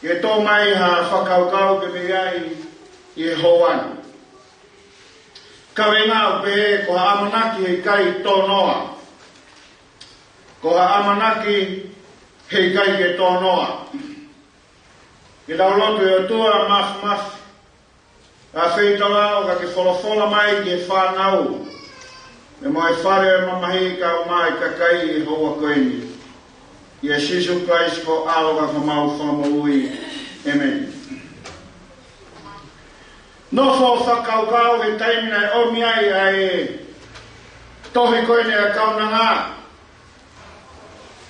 ke tō mai ha fakakaukau pē mei ai ʻi he houa ni. Kaveinga ʻoku pehē ko ha ʻamanaki heʻikai tō noa. Ko ha ʻamanaki heʻikai ke tō noa. Ke tau lotu. ʻE ʻOtua Māfimafi, ʻa e feitau ʻoku ke folofola mai ki he fānau, pea mo e fale ʻo e mamahi kae ʻumaʻā e kakai ʻi he houa ko eni. ʻIa Sīsū Kalaisi ko ho ʻAlo ka ko homau Fakamoʻui. ʻĒmeni. Nofo ʻo fakakaukau he taimi naʻe ʻomi ai ʻa e tohi ko eni ʻa e kaunanga.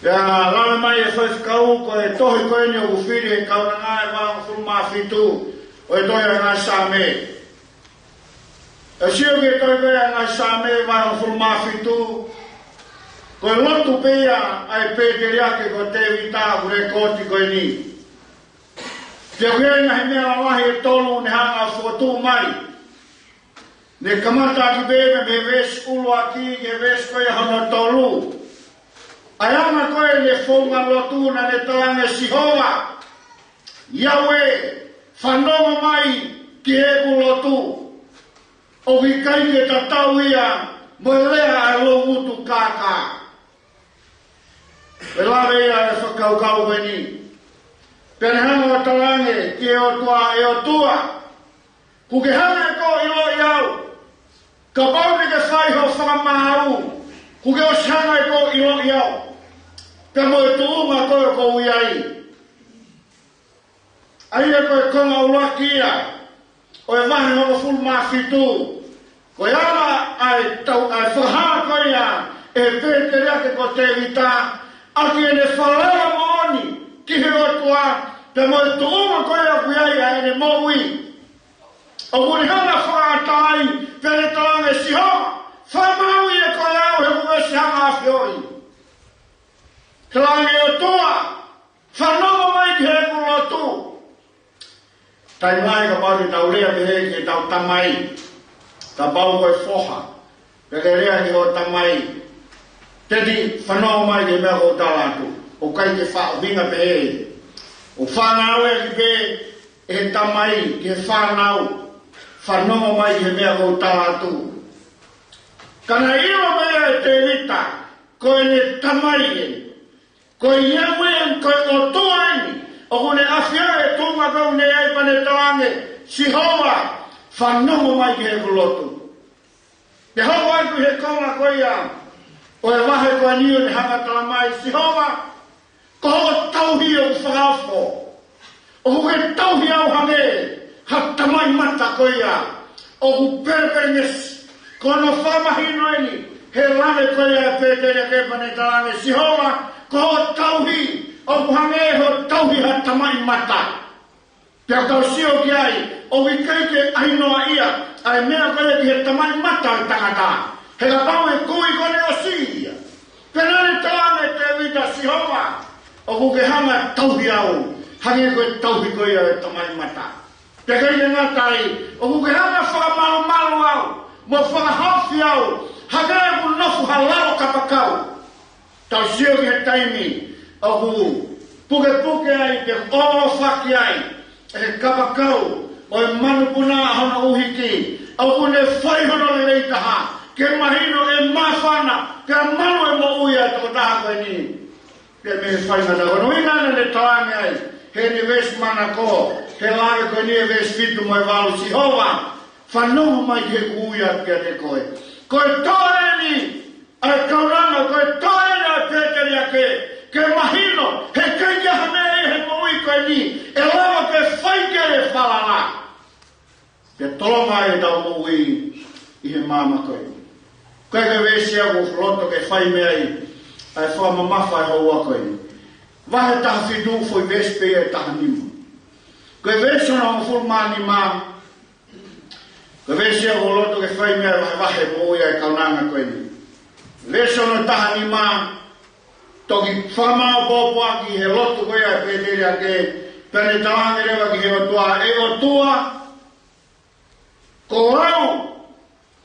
Pea lave mai e faifekau ko e tohi ko eni ʻoku fili he kaunanga ʻe vahe hongofulu mā fitu ʻo e tohi ʻa e Ngaahi Saame. ʻE sio ki he tohi ko eni ʻa e Ngaahi Saame vahe hongofulu mā fitu, Ko e lotu pē ia ʻa e pēteliake ko Tēvita ʻoku lekooti ko eni. Pea ko e ngaahi meʻa lalahi ʻe tolu ne hanga ʻo fokotuʻu mai. Ne kamata ʻaki pē mei he veesi ʻuluaki ki he veesi ko ia hono tolu. ʻA e anga ko ē ʻene founga lotu naʻa ne talaange, Sihova, Iauē, fanongo mai ki heʻeku lotu. ʻOku ʻikai ke tatau ia mo e lea ʻa e loungutu kākā. Pea lave ia ʻa e fakakaukau ko eni. Pea ne hanga ʻo talaange ki he ʻOtua, ʻE ʻOtua, kuo ke hanga ʻe koe ʻo ʻiloʻi au. Kapau te ke fai hoʻo fakamaau, kuo ke ʻosi hanga ʻe koe ʻo ʻiloʻi au. Pea mo e tuʻunga ko ē ʻoku ou ʻi ai. ʻA ia ko e konga ʻuluaki ia ʻo e vahe hongofulu mā fitu. Ko e ala ʻa e tau ʻa e fakahā ko ia ʻe he pēteliake ko Tēvita, ʻaki ʻene falala moʻoni ki he ʻOtua, pea mo e tuʻunga ko ia ʻoku ʻi ai ʻa ʻene moʻui. ʻOku ne hanga ʻo fakaʻatā ai, pea ne talaange, Sihova, fakamaauʻi ʻe koe au he kuo u ʻosi hanga ʻo ʻafioʻi. Talaange, ʻOtua, fanongo mai ki heʻeku lotu. Taimi lahi kapau te tau lea pehē ki heʻetau tamai, kapau ko e foha, pea ke lea ki hoʻo tamai, Teti, fanongo mai ki he meʻa ʻoku ou tala atu. ʻOku ʻikai ke faʻahinga pehē. ʻOku faʻa ngāueʻaki pē ʻe he tamai ki he fānau, fanongo mai ki he meʻa ʻoku ou tala atu. Ka naʻe ʻilo pē ʻe Tēvita, ko ʻene tamai eni. Ko Iauē, ko e ʻOtua eni. ʻOku ne ʻafioʻi e tuʻunga ko ē ʻoku ne ʻi ai pea ne talaange, Sihova, fanongo mai ki heʻeku lotu. Pea hoko atu he konga ko ia ʻo e vahe ko eni ʻo ne hanga ʻo tala mai, Sihova, ko hoʻo tauhi ʻoku fakaofo. ʻOku ke tauhi au hangē ha tamaʻi mata ko ia ʻoku pelepelengesi. Ko hono fakamahino eni he lave ko ia ʻa e pēteliake pea ne talaange, Sihova, ko hoʻo tauhi ʻoku hangē hoʻo tauhi ha tamaʻi mata. Pea tau sio ki ai, ʻoku ʻikai ke ʻai noa ia ʻa e meʻa ko ia ki he tamaʻi mata ʻo e tangata. He kapau ʻe kui kuo ne ʻosi ia. Pea naʻe talaange ʻe Tēvita, Sihova, ʻoku ke hanga ʻo tauhi au hangē ko e tauhi ko ia ʻo e tamaʻi mata. Pea ʻikai ke ngata ai, ʻoku ke hanga ʻo fakamalumalu au, mo fakahaofi au hangē ʻoku nofo ha lalo kapakau. Tau sio ki he taimi ʻoku pukepuke ai pe ʻoʻofaki ai ʻe he kapakau ʻo e manupuna ʻa hono ʻuhiki, ʻoku ne fai hono lelei taha ke mahino ʻe māfana, pea malu e moʻui ʻa e tokotaha ko eni. Pea mei he faingataʻa ko eni naʻa ne talaange ai heʻene veesi manako, he lave ko eni ʻa e veesi fitu mo e valu, Sihova, fanongo mai ki heʻeku ui atu kiate koe. Ko e toʻo eni ʻa e kaunanga, ko e toʻo eni ʻa e pēteliake, ke mahino he ʻikai ke ʻi ai ha meʻa ʻi he moʻui ko eni ʻe lava ke fai ki ai e falala. Pea tolonga ai ʻetau moʻui ʻi he maama ko eni. Ko e veesi ia ʻoku ou loto ke fai mei ai ʻa e fakamamafa ʻa e houa ko eni. Vahe taha fitu, foʻi veesi pē ia ʻe taha nima. Ko e veesi hono hongofulu mā nima, ko e veesi ia ʻoku ou loto ke fai mei ai e vahevahe moʻui ʻa e kaunanga ko eni. Veesi hono taha nima, toki fakamāʻopoʻopo ʻaki he lotu ko ia ʻa e pēteliake, pea ne talaange leva ki he ʻOtua, ʻE ʻOtua, ko au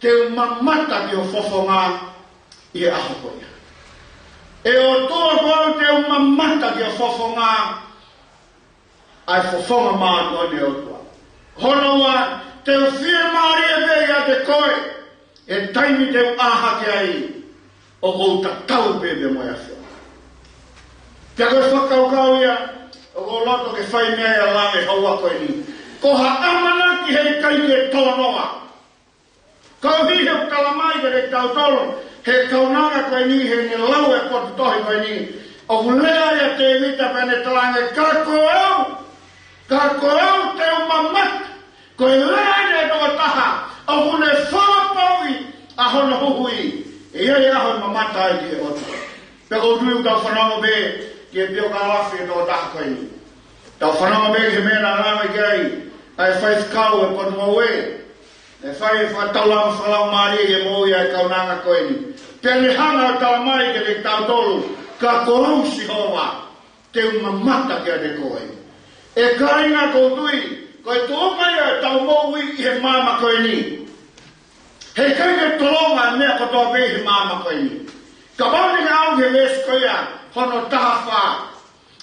te u mamata ki ho fofonga ʻi he ʻaho ko ia. ʻE ʻOtua, ko au te u mamata ki ho fofonga, ʻa e fofonga māʻoniʻoni ʻo e ʻOtua. Hono ua, te u fiemālie pē ʻiate koe, he taimi te u ʻā hake ai, ʻoku ou tatau pē pea mo e ʻAfiona. Pea ko e fakakaukau ia ʻoku ou loto ke fai mei ai ʻa e lave houa ko eni. Ko ha ʻamanaki he ʻikai ke tō noa. Koeʻuhi he ʻoku tala mai kiate kitautolu he kaunanga ko eni heʻene lau e potu tohi ko eni, ʻoku lea ai ʻa Tēvita pea ne talaange, Ka ko au, ka ko au te u mamata. Ko e lea eni ʻa e tokotaha ʻoku ne fakapapauʻi ʻa hono huhuʻi, ʻe ʻi ai e ʻaho ʻe mamata ai ki he ʻOtua. Pea ʻoku ou tui ʻoku tau fanongo pē ki he piokalafi ʻa e tokotaha ko eni. Tau fanongo pē ki he meʻa naʻe lave ki ai ʻa e faifekau ʻo e potungāue. ʻE fai e fakataulama fakalaumālie ki he moʻui ʻa e kaunanga ko eni. Pea ne hanga ʻo talamai kiate kitautolu, ka ko au Sihova, te u mamata kiate koe. ʻE kāinga, ʻoku ou tui, ko e tuʻunga ia ʻetau moʻui ʻi he māmani ko eni. He ʻikai ke tolonga e meʻa kotoa pē ʻi he māmani ko eni. Kapau te ke ʻalu ki he veesi ko ia hono taha fā.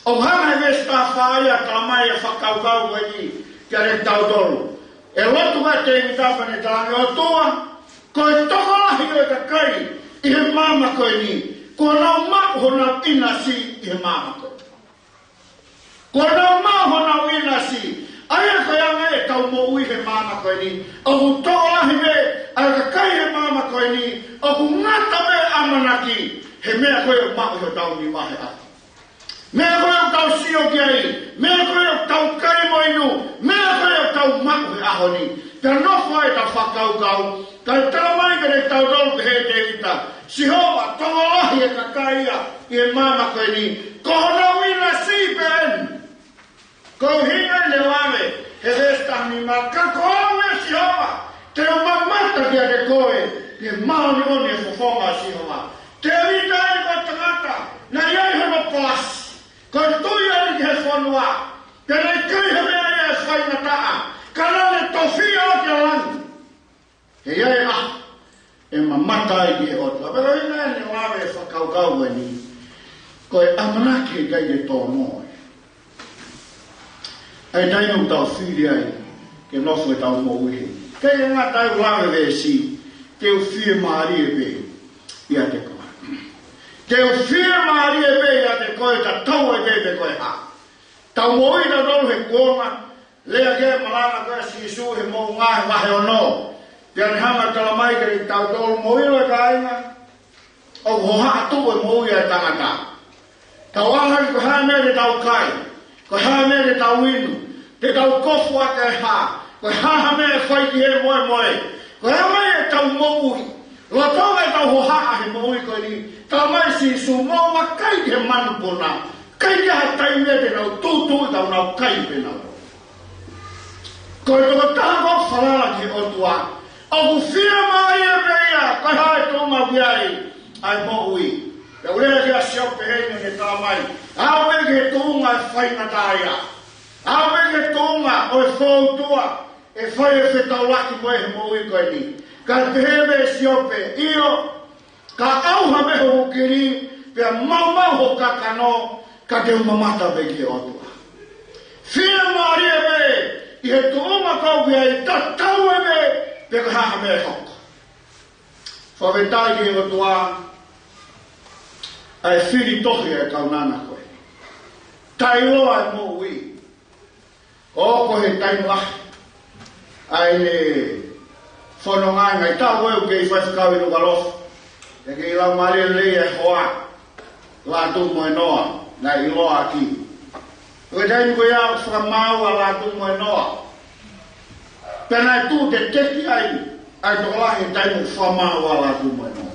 ʻOku hanga ʻe he veesi taha fā ia ʻo talamai e fakakaukau ko eni kiate kitautolu. ʻE lotu ʻa Tēvita pea ne talaange, ʻOtua, ko e tokolahi ʻo e kakai ʻi he māmani ko eni, kuo nau maʻu honau ʻinasi ʻi he māmani ko eni. Kuo nau maʻu honau ʻinasi. ʻA ia ko e anga ʻetau moʻui he māmani ko eni. ʻOku tokolahi pē ʻa e kakai he māmani ko eni, ʻoku ngata pē ʻamanaki he meʻa ko ē ʻoku maʻu ʻi hotau nima he ʻaho. Meʻa ko ē ʻoku tau sio ki ai, meʻa ko ē ʻoku tau kai mo inu, meʻa ko ē ʻoku tau maʻu he ʻaho ni. Pea nofo ai ʻetau fakakaukau, kae talamai kiate kitautolu pehē ʻe Tēvita, Sihova, tokolahi e kakai ia ʻi he māmani ko eni, ko honau ʻinasi pē eni. Ko e ʻuhinga ia ʻene vave he veesi taha nima, ka ko au ʻe Sihova, te u mamata kiate koe, ʻi he māʻoniʻoni e fofonga ʻo Sihova. Tēvita eni ko e tangata naʻe ʻi ai hono palasi. Ko e tui eni ki he fonua. Pea naʻe ʻikai ha meʻa ia ʻe faingataʻa. Ka naʻa ne tofiʻa ʻo ki langi. He ʻe ʻi ai e ʻaho ʻe mamata ai ki he ʻOtua. Pea ko e ʻuhinga ia ʻene vave e fakakaukau ko eni. Ko e ʻamanaki ʻikai ke tō noa. ʻA e taimi ʻoku tau fili ai ke nofo ʻetau moʻui he. Ke ʻi ai ngā tau lave veesi, te u fiemālie pē ʻiate koe. Te u fiemālie pē ʻiate koe, tatau ai pē pe ko e hā. Tau moʻui tautolu he kuonga, lea ki he malanga ko ē ʻa Sīsū he Moʻunga he vahe ono. Pea ne hanga ʻo talamai kiate kitautolu, mou ʻilo ʻe kāinga, ʻoku hohaʻa tuʻu e moʻui ʻa e tangata. Tau ʻalu hake ko e hā e meʻa te tau kai, ko e hā e meʻa te tau inu, te tau kofu ʻaki e hā, ko e hā ha meʻa ʻe fai ki he moemoe. Ko e hā mai ʻetau moʻui. Lolotonga ʻetau hohaʻa he moʻui ko eni, talamai ʻe Sīsū, mou vakai ki he manupuna. ʻIkai ke ʻi ai ha taimi ia te nau tūtuuʻi, tau nau kai pē nautolu. Ko e tokotaha ʻoku falala ki he ʻOtua, ʻoku fiemālie pē ia, ko e hā e tuʻunga ʻoku ʻi ai ʻa e moʻui. Pea u lea ki ai ʻa Siope heni ʻo ne talamai, aʻu pē ki he tuʻunga ʻo e faingataʻaʻia. Aʻu pē ki he tuʻunga ʻo e fōutua, ʻe fai e fetaulaki mo e he moʻui ko eni. Kae pehē mai ʻe Siope, ʻio, ka ʻauha mei hoku kili, pea maumau hoku kakano, ka te u mamata pē ki he ʻOtua. Fiemālie pē ʻi he tuʻunga ʻoku ou ʻi ai, tatau ai pē pe ko e hā ha meʻa ʻe hoko. Fakafetaʻi ki he ʻOtua, ʻa e fili tohi ʻa e kaunanga ko ē. Taʻeʻiloa e moʻui. ʻOku ʻi ai e taimi lahi ʻa ʻene fononga, ngaahi taʻu ʻoku kei faifekau ʻi Nukuʻalofa. Pea kei lau mālie lelei e hoa, Lātūmoenoa, naʻe ʻiloa ʻaki. Ko e taimi ko ia ʻoku fakamaau ʻa Lātūmoenoa. Pea naʻe tuʻu teteki ai ʻa e tokolahi he taimi ʻoku fakamaau ai ʻa Lātūmoenoa.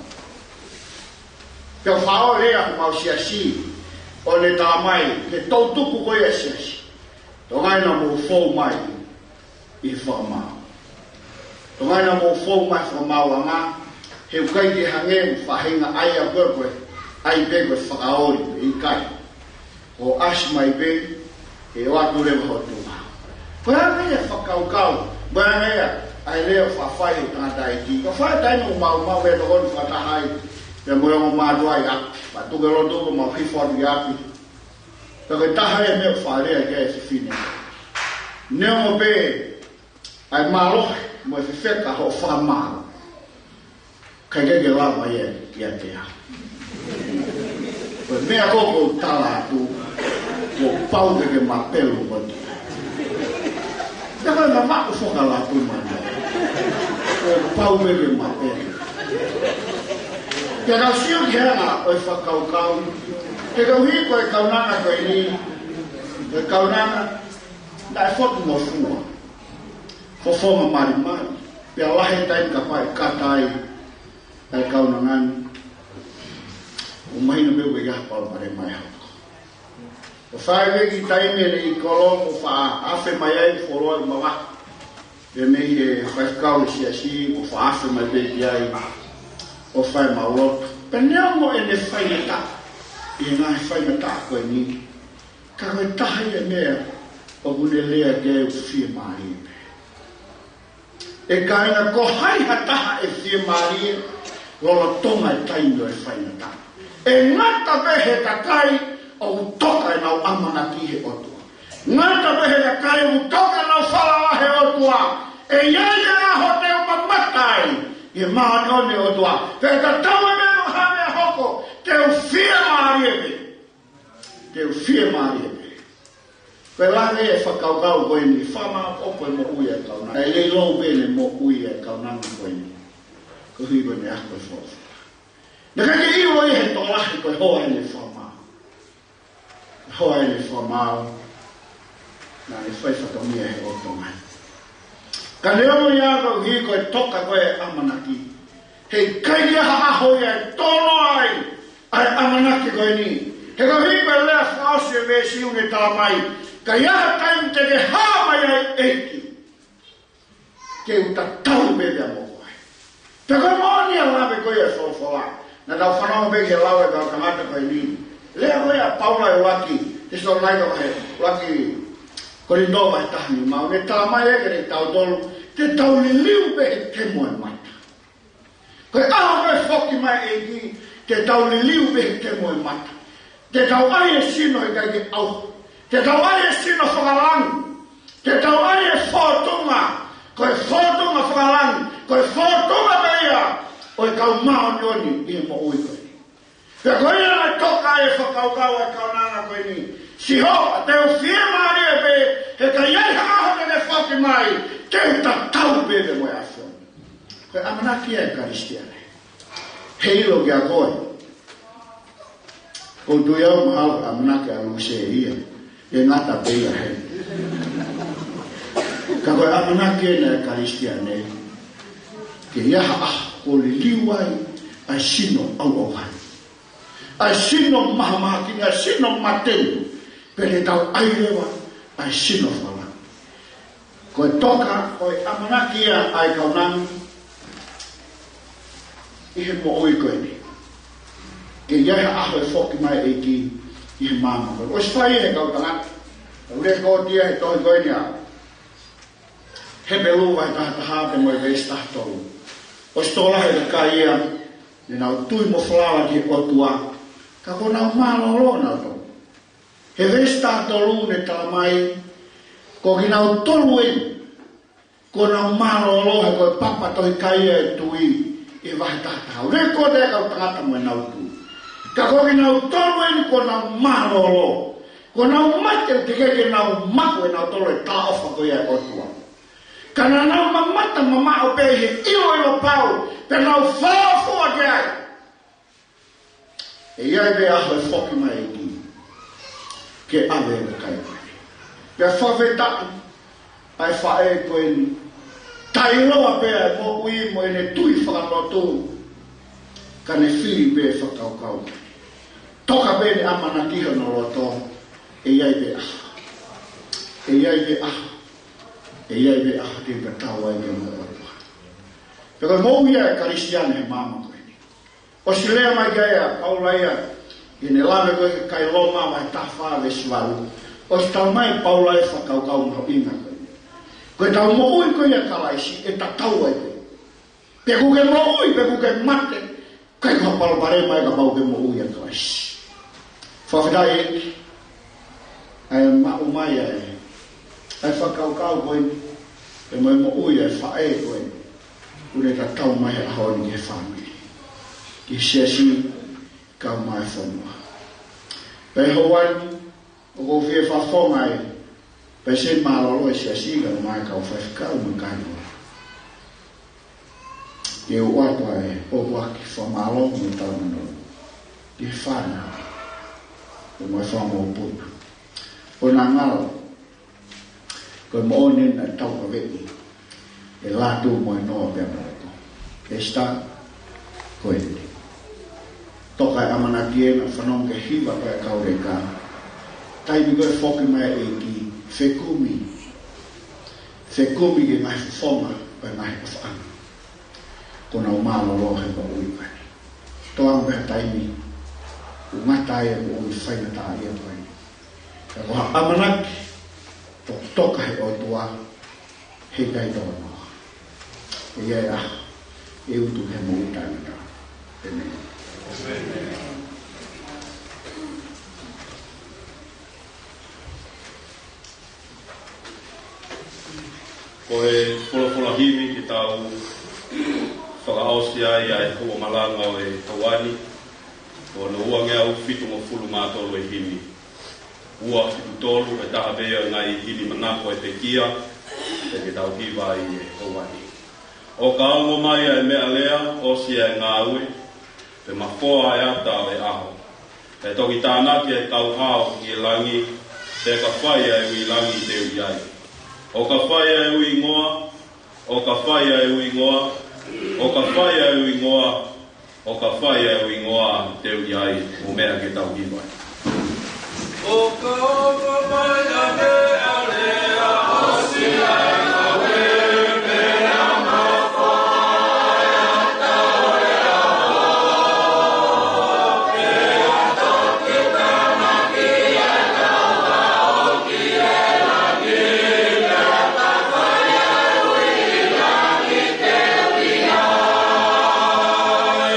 Pea faʻo lea ʻa homau siasi, ʻo ne talamai, ke tau tuku ko ia siasi. Tokangaʻi naʻa mou fou mai ʻi he fakamaau. Tokangaʻi naʻa mou fou mai he fakamaauʻanga, he ʻoku ʻikai ke hangē mo e faʻahinga ʻai ʻa koe, ʻai pē ko e fakaoli, ʻikai. ʻO ʻasi mai pē, he ʻoatu leva ho tuʻunga. Ko e anga ia e fakakaukau, ko e anga ia ʻa e lea ʻoku faʻa fai ʻe he tangataʻeiki. Ka fai taimi ʻoku maumau pē tokoni fakataha ai, pea mo e ongo mātuʻa ʻi ʻapi. Pea tuku e lotu pea mau hifo atu ʻi ʻapi. Pea ko e taha e meʻa ʻoku faʻa lea ki ai e fefine. Neongo pē ʻa e mālohi mo e fefeka hoʻo fakamaau, ka ʻikai ke lava ia ʻiate au. Ko e meʻa ko ē ʻoku ou tala atu, kuo pau ke ke mapelu koe. Pea ko e mamaʻo foki ʻa Lātūmoenoa, kuo pau ke ke mapelu. Pea ka u sio ki he anga ʻo e fakakaukau, he koeʻuhi ko e kaunanga ko eni, ko e kaunanga naʻe fotu mo fua. Fofonga malimali, pea lahi e taimi kapau ʻe kata ai ʻa e kaunanga ni, ʻoku mahino pē ʻoku ʻikai ha palopalema ʻe hoko. ʻO fai pē ki he taimi ʻe niʻihi kolo ʻoku faʻa afe mai ai, fuoloa ʻi mavahe. Pea mei he faifekau ʻo e siasi ʻoku faʻa afe mai pē ki ai, ʻo fai ʻemau lotu. Pea neongo ʻene faingataʻa ʻi he ngaahi faingataʻa ko eni, ka ko e taha ia e meʻa ʻoku ne lea ki ai ʻoku fiemālie pē. ʻE kāinga, ko hai ha taha ʻe fiemālie lolotonga e taimi ʻo e faingataʻa? ʻE ngata pē he kakai ʻoku toka ʻenau ʻamanaki he ʻOtua. Ngata pē he kakai ʻoku toka ʻenau falala he ʻOtua. ʻE ʻi ai e ʻaho te u mamata ai ʻi he māʻoniʻoni ʻo e ʻOtua. Pea tatau ai pē mo ha meʻa ʻe hoko, te u fiemālie pē. Te u fiemālie pē. Ko e lave e fakakaukau ko eni, fakamāʻopoʻopo e moʻui ʻa e kaunanga. ʻE lelei pē ʻene moʻui ʻa e kaunanga ko eni. Koeʻuhi ko ʻene ako e folofola. Naʻe ʻikai ke ʻilo ia he tokolahi ko e hoa ʻene fakamaau. Hoa ʻene fakamaau. Naʻe fai fatongia he ʻOtua mai. Ka neongo ia, koeʻuhi ko e toka ko ē e ʻamanaki, heʻikai ha ʻaho ia ʻe tono ai ʻa e ʻamanaki ko eni. He koeʻuhi ko e lea fakaʻosi e veesi ʻoku ne talamai, ka ʻi ai ha taimi te ke hā mai ai, ʻEiki, ke u tatau pē pea mo koe. Pea ko e moʻoni ia e lave ko ia e folofola. Naʻa tau fanongo pē ki he lau ʻa e kau tangata ko eni. Lea ko ia ʻa Paula ʻi he ʻuluaki Tesalonaika vahe, ʻuluaki Kolinitō vahe taha nima, ʻoku ne talamai ʻe ia kiate kitautolu, te tau liliu pē he kemo e mata. Ko e ʻaho ko ē e foki mai e ʻEiki, te tau liliu pē he kemo e mata. Te tau ʻai e sino heʻikai ke ʻauha. Te tau ʻai e sino fakalangi. Te tau ʻai e fōtunga. Ko e fōtunga fakalangi. Ko e fōtunga pē ia ʻo e kau māʻoniʻoni ʻi he moʻui ko eni. Pea ko ia naʻe toka ai e fakakaukau ʻa e kaunanga ko eni. Sihova, te u fiemālie pē, he ka ʻi ai ha ʻaho te ke foki mai, te u tatau pē pea mo e ʻAfiona. Ko e ʻamanaki ia e Kalisitiane. He ʻilo kia koe. ʻOku ou tui au mahalo ʻamanaki ʻa Lūsia ia. ʻE ngata pē ia he. Ka ko e ʻamanaki ena e Kalisitiane. Ke ʻi ai ha ʻaho ʻoku liliu ai ʻa e sino ʻauʻauhani. ʻA e sino mahamahaki, ʻa e sino mateni. Pea te tau ʻai leva ʻa e sino fakalangi. Ko e toka, ko e ʻamanaki ia ʻa e kaunanga ʻi he moʻui ko eni. Ke ʻi ai ha ʻaho ʻe foki mai e ʻEiki ʻi he māmani. ʻOsi fai ʻe he kau tangata. ʻOku lēkooti ia he tohi ko eni ʻa Hepelū vahe taha taha pea mo e veesi taha tolu. ʻOsi tokolahi e kakai ia, ne nau tui mo falala ki he ʻOtua. Ka kuo nau mālōlō nautolu. He veesi taha tolu ne talamai, ko kinautolu eni, kuo nau mālōlō he ko e papa tohi kai ʻa e tui ʻi he vahe taha taha. ʻOku lēkooti e kau tangata mo ʻenau tui. Ka ko kinautolu eni kuo nau mālōlō. Kuo nau mate teʻeki ke nau maʻu ʻe nautolu e talaʻofa ko ia ʻa e ʻOtua. Ka naʻa nau mamata mamaʻo pē he ʻiloʻilo pau, pea nau fāfua ki ai. ʻE ʻi ai pē ʻaho ʻe foki mai e ʻEiki ke ʻave e kakai ko ē. Pea fakafetaʻi ʻa e faʻē ko eni. Taʻeʻiloa pē ʻa e moʻui mo ʻene tui fakalotu. Ka ne fili pē fakakaukau. Toka pē ʻene ʻamanaki hono loto. ʻE ʻi ai pē ʻaho. ʻE ʻi ai pē ʻaho. ʻE ʻi ai pē ʻaho te u tatau ai pea mo e ʻOtua. Pea ko e moʻui ia e Kalisitiane he māmani ko eni. ʻOsi lea mai ki ai ʻa Paula ia, ʻi heʻene lave ko ē ki he kakai Loma vahe taha fā veesi valu. ʻOsi talamai ʻe Paula e fakakaukau mahuʻinga ko ē. Ko ʻetau moʻui ko ia ʻia Kalaisi, ʻe tatau ai pē. Pe ʻoku ke moʻui, pe ʻoku ke mate, ʻikai ko ha palopalema ia kapau ʻoku ke moʻui ʻia Kalaisi. Fakafetaʻi ʻEiki, ʻa e maʻu mai ʻa e, ʻa e fakakaukau ko eni, pea mo e moʻui ʻa e faʻē ko eni. ʻOku ne tatau mai he ʻaho ni ki he fāmili. Ki he siasi, kae ʻumaʻā e fonua. Pea ʻi he houa ni, ʻoku ou fie fakafofonga ai, pea ʻi he mālōlō e siasi kae ʻumaʻā e kau faifekau mo e kāinga. Ke u ʻoatu ʻa e ʻofa ʻaki fakamālō mo e talamonū. Ki he fānau. Pea mo e fanga mokopuna. ʻO na ngalo. Ko e moʻoni naʻe taukaveʻi ʻe Lātū mo e noa pea mo e ko. Esita, ko eni. Toka e ʻamanaki ena fanongo ki he hiva ko ē ʻa e kau leka. Taimi ko ē ʻe foki mai e ʻEiki, fekumi. Fekumi ki he ngaahi fofonga, ko e ngaahi ʻofaʻanga. Kuo nau mālōlō he moʻui ko eni. Toa mo e taimi, ʻoku ngata ai ʻa e moʻui faingataʻaʻia ko eni. Ka ko ha ʻamanaki, tokotoka he ʻOtua, he kai toa noa. ʻE ʻi ai ʻa e utu he moʻui taʻengata. ʻĒmeni. Ko e folofola himi ke tau fakaʻosi ai ʻa e houa malanga ʻo e houa ni, ko hono uangeau fitungofulu mā tolu e himi. Ua fitu tolu, ʻe taha pē ia ʻo e ngaahi himi manako ʻa e pekia, ʻe ke tau hiva ai he houa ni. ʻO ka ongo mai ʻa e meʻalea, ʻosi ʻa e ngāue, pea mafoa ʻa e ata ʻo e ʻaho. Pea toki tānaki ʻa e kau hao ki he langi, pea ka fai ʻa e ui langi te u ʻi ai. ʻO ka fai ʻa e ui ngoa, ʻo ka fai ʻa e ui ngoa, ʻo ka fai ʻa e ui ngoa, ʻo ka fai ʻa e ui ngoa te u ʻi ai, mo e meʻa ke tau hiva. ʻO ka ongo mai ʻa e meʻalea, ʻosi ʻa e ngāue, pea mafoa ʻa e ata ʻo e ʻaho, pea toki tānaki ʻa e kau hao ki he langi, pea ka fai ʻa e ui langi te u ʻi ai. Ko e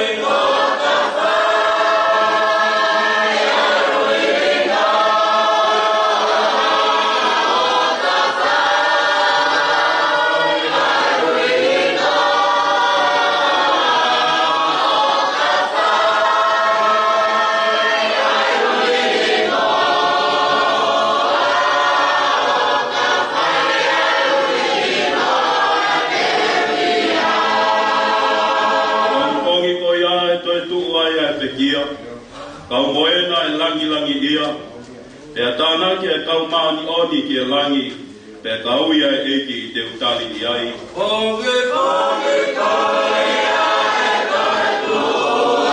pongipongi ko ia ʻe toetuʻu ai ʻa e pekia, kau moena ʻe langilangiʻia, pea tānaki ʻa e kau māʻoniʻoni ki he langi, pea ka ui ʻa e ʻEiki te u tali ʻi ai. Pongipongi ko ia ʻe toetuʻu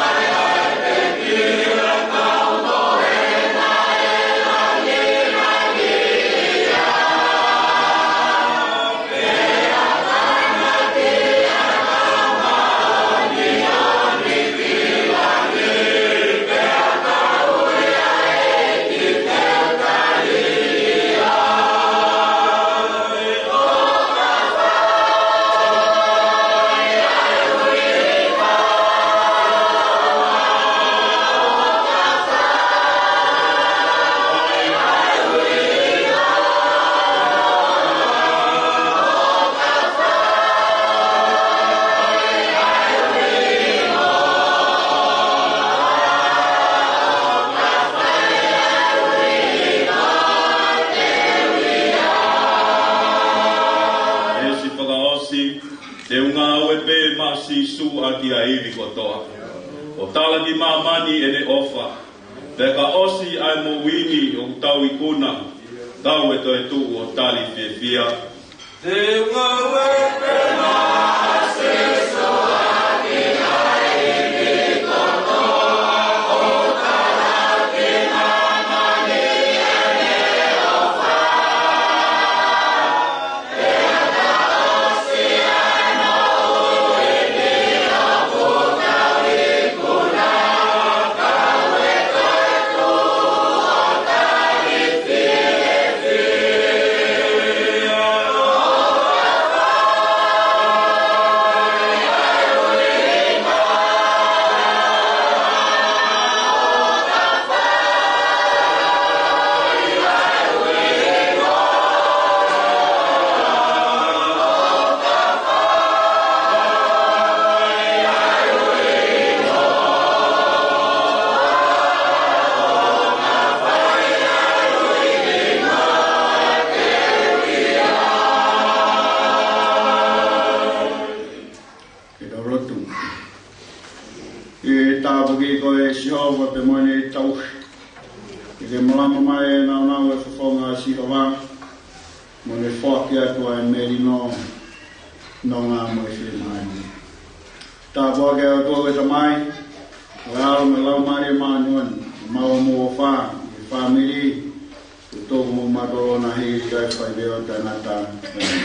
ai ʻa e pekia, kau moena ʻe langilangiʻia. ʻE ʻosi fakaʻosi, te u ngāue pē maʻa Sīsū ʻaki ʻa e ivi kotoa, ʻo tala ki māmani ʻene ʻofa. Pea ka ʻosi ʻa e moʻui ni ʻoku tau ikuna, tau ʻe toetuʻu ʻo tali fiefia. Te u ngāue pē maʻa Sīsū ʻaki ʻa e ivi kotoa, ʻo tala ki māmani ʻene ʻofa. Ke tau lotu. ʻE tāpuaki koe Sihova pea mo ʻene tauhi. ʻE ke malama mai e nāunau e fofonga ʻo Sihova, mo ne foaki atu ʻa e melino, nonga mo e fiemālie. Tāpuaki ʻa e ʻOtua ko e Tamai, ʻa e ʻAlo mo e Laumālie Māʻoniʻoni, ʻo maʻu homou ʻofa, ʻi he fāmili, ʻo tō mo mātolo na hili ʻa e fai pē ʻo taʻengata. ʻĒmeni.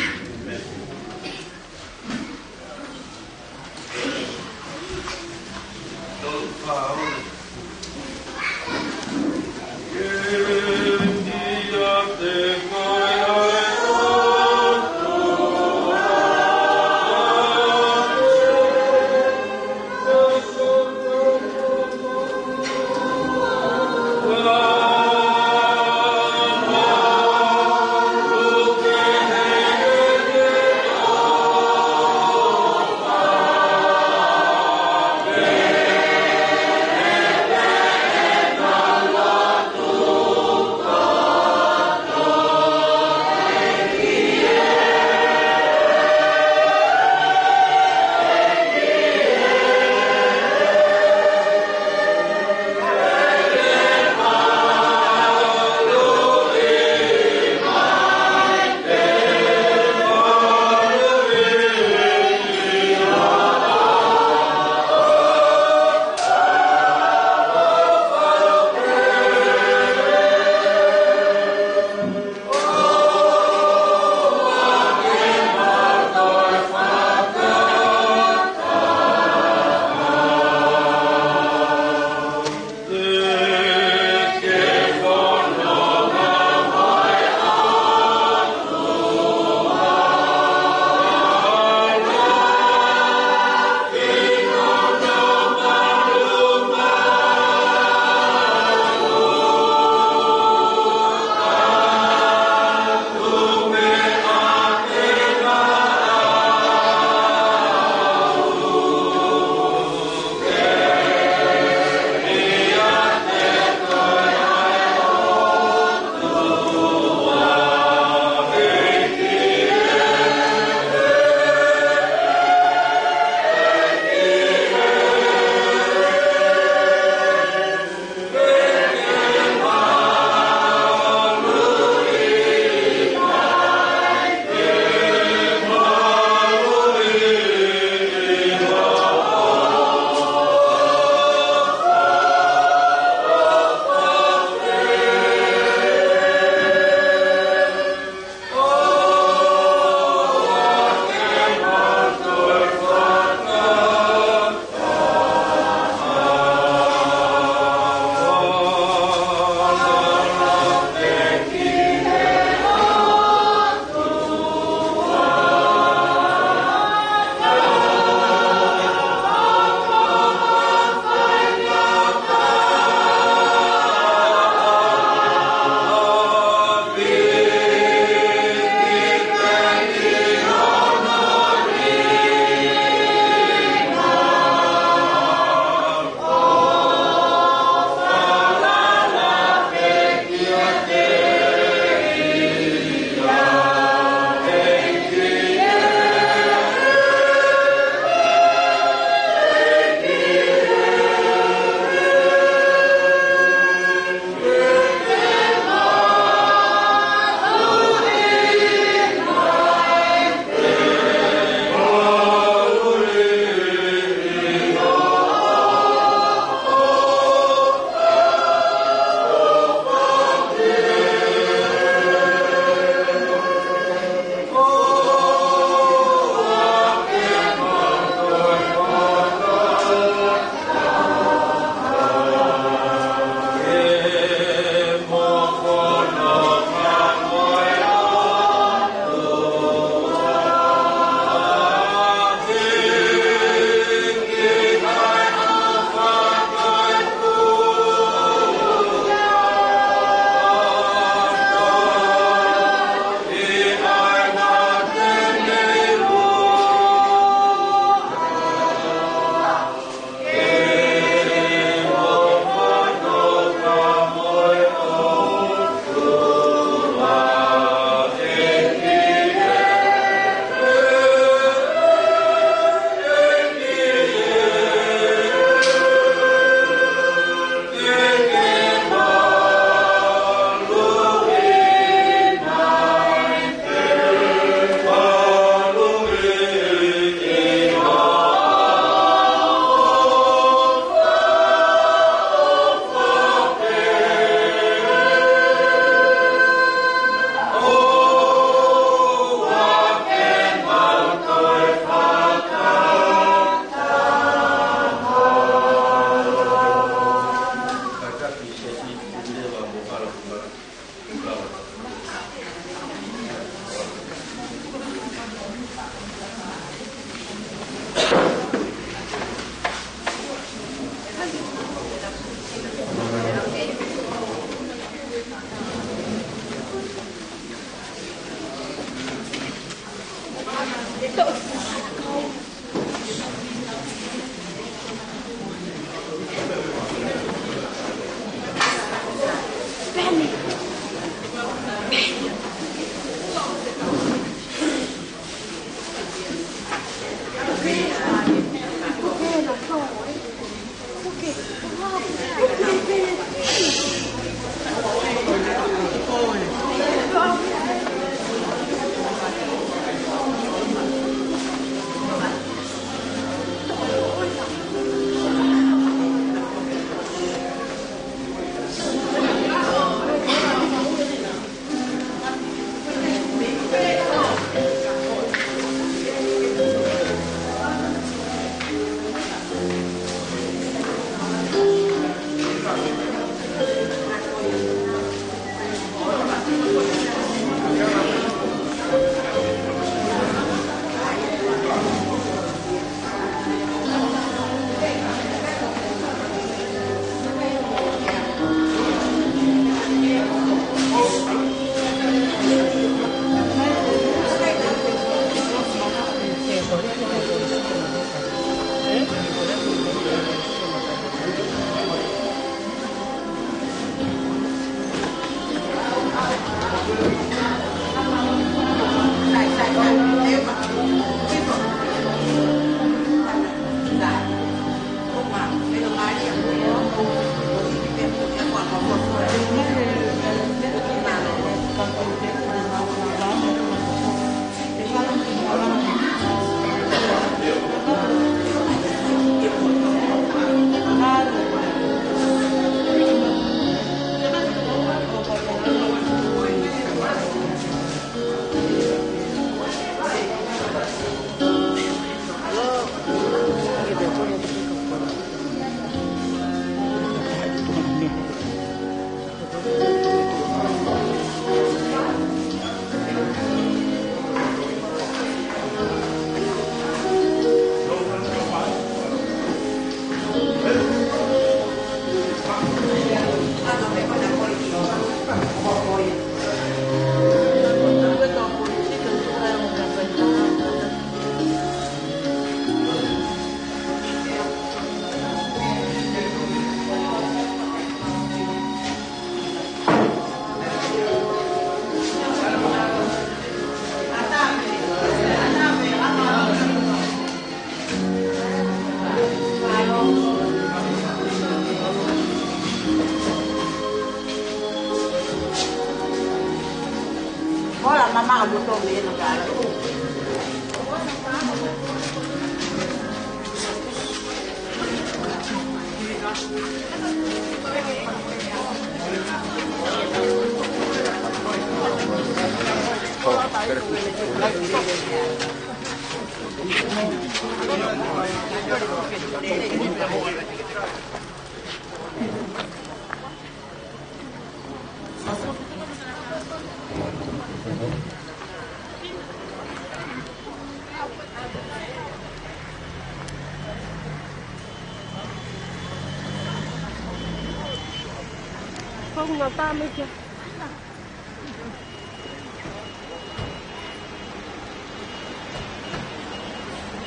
Không, nó tạm được chưa?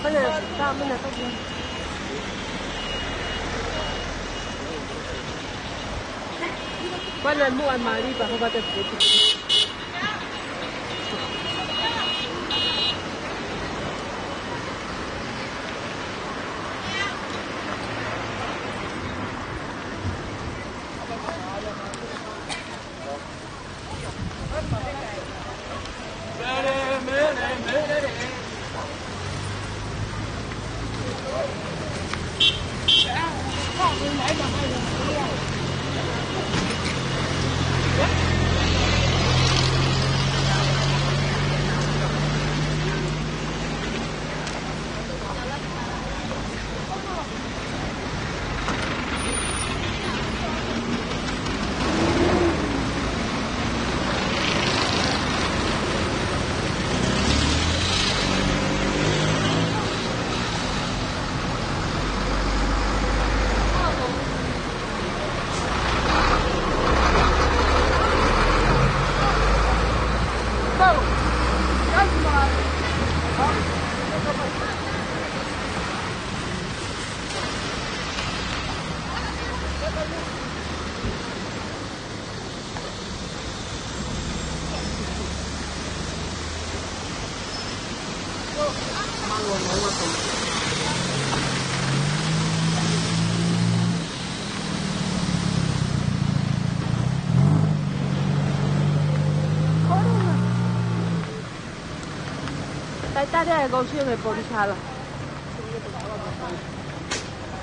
Có thể tạm được không? Có thể mua ăn mà đi và không có thể. Taʻe tali ʻa e kau sio ki he polisi hala.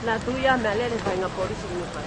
Naʻa tui ia meʻa lele fai ngā polisi ki he fai.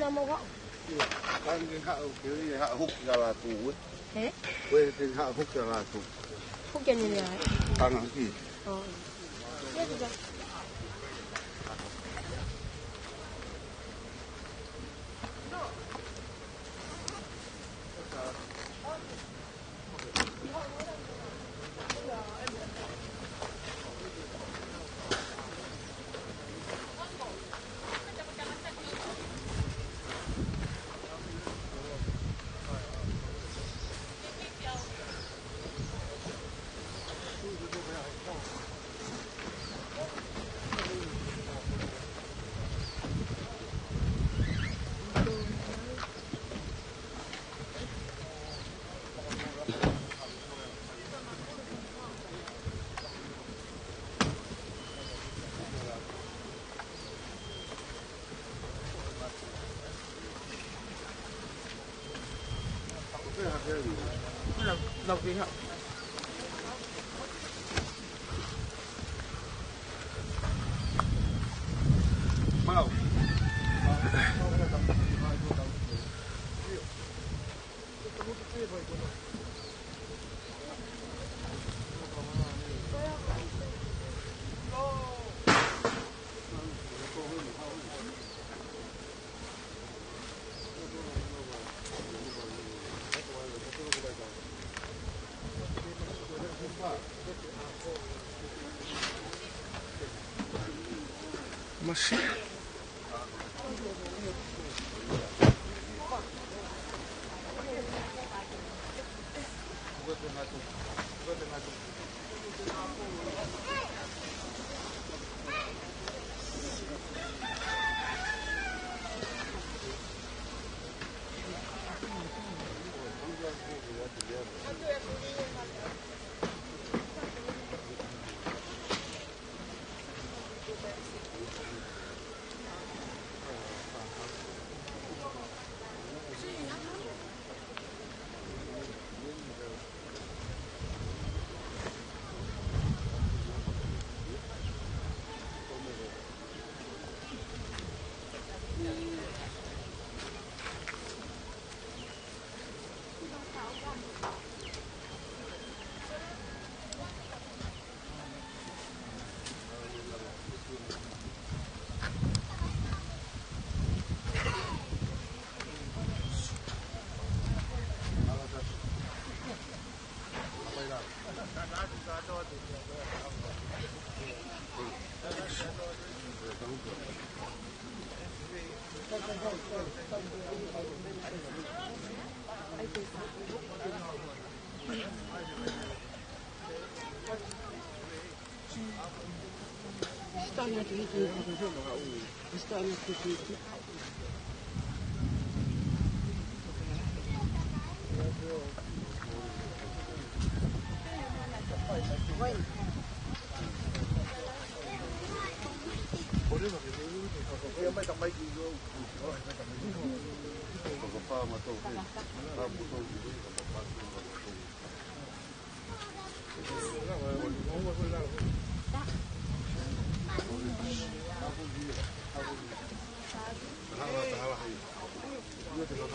Tama wa. Ia, tangi haʻu ke ia haʻu ki a lātou, ē. He? Ko e te haʻu ki a lātou. Ko ke ni ia. Tanga ki. Oh. Ia, ia. Masi.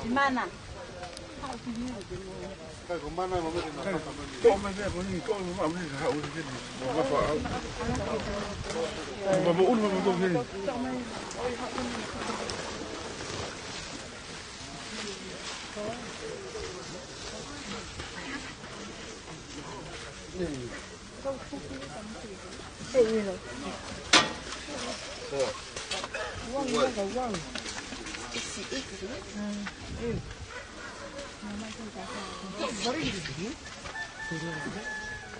Mana.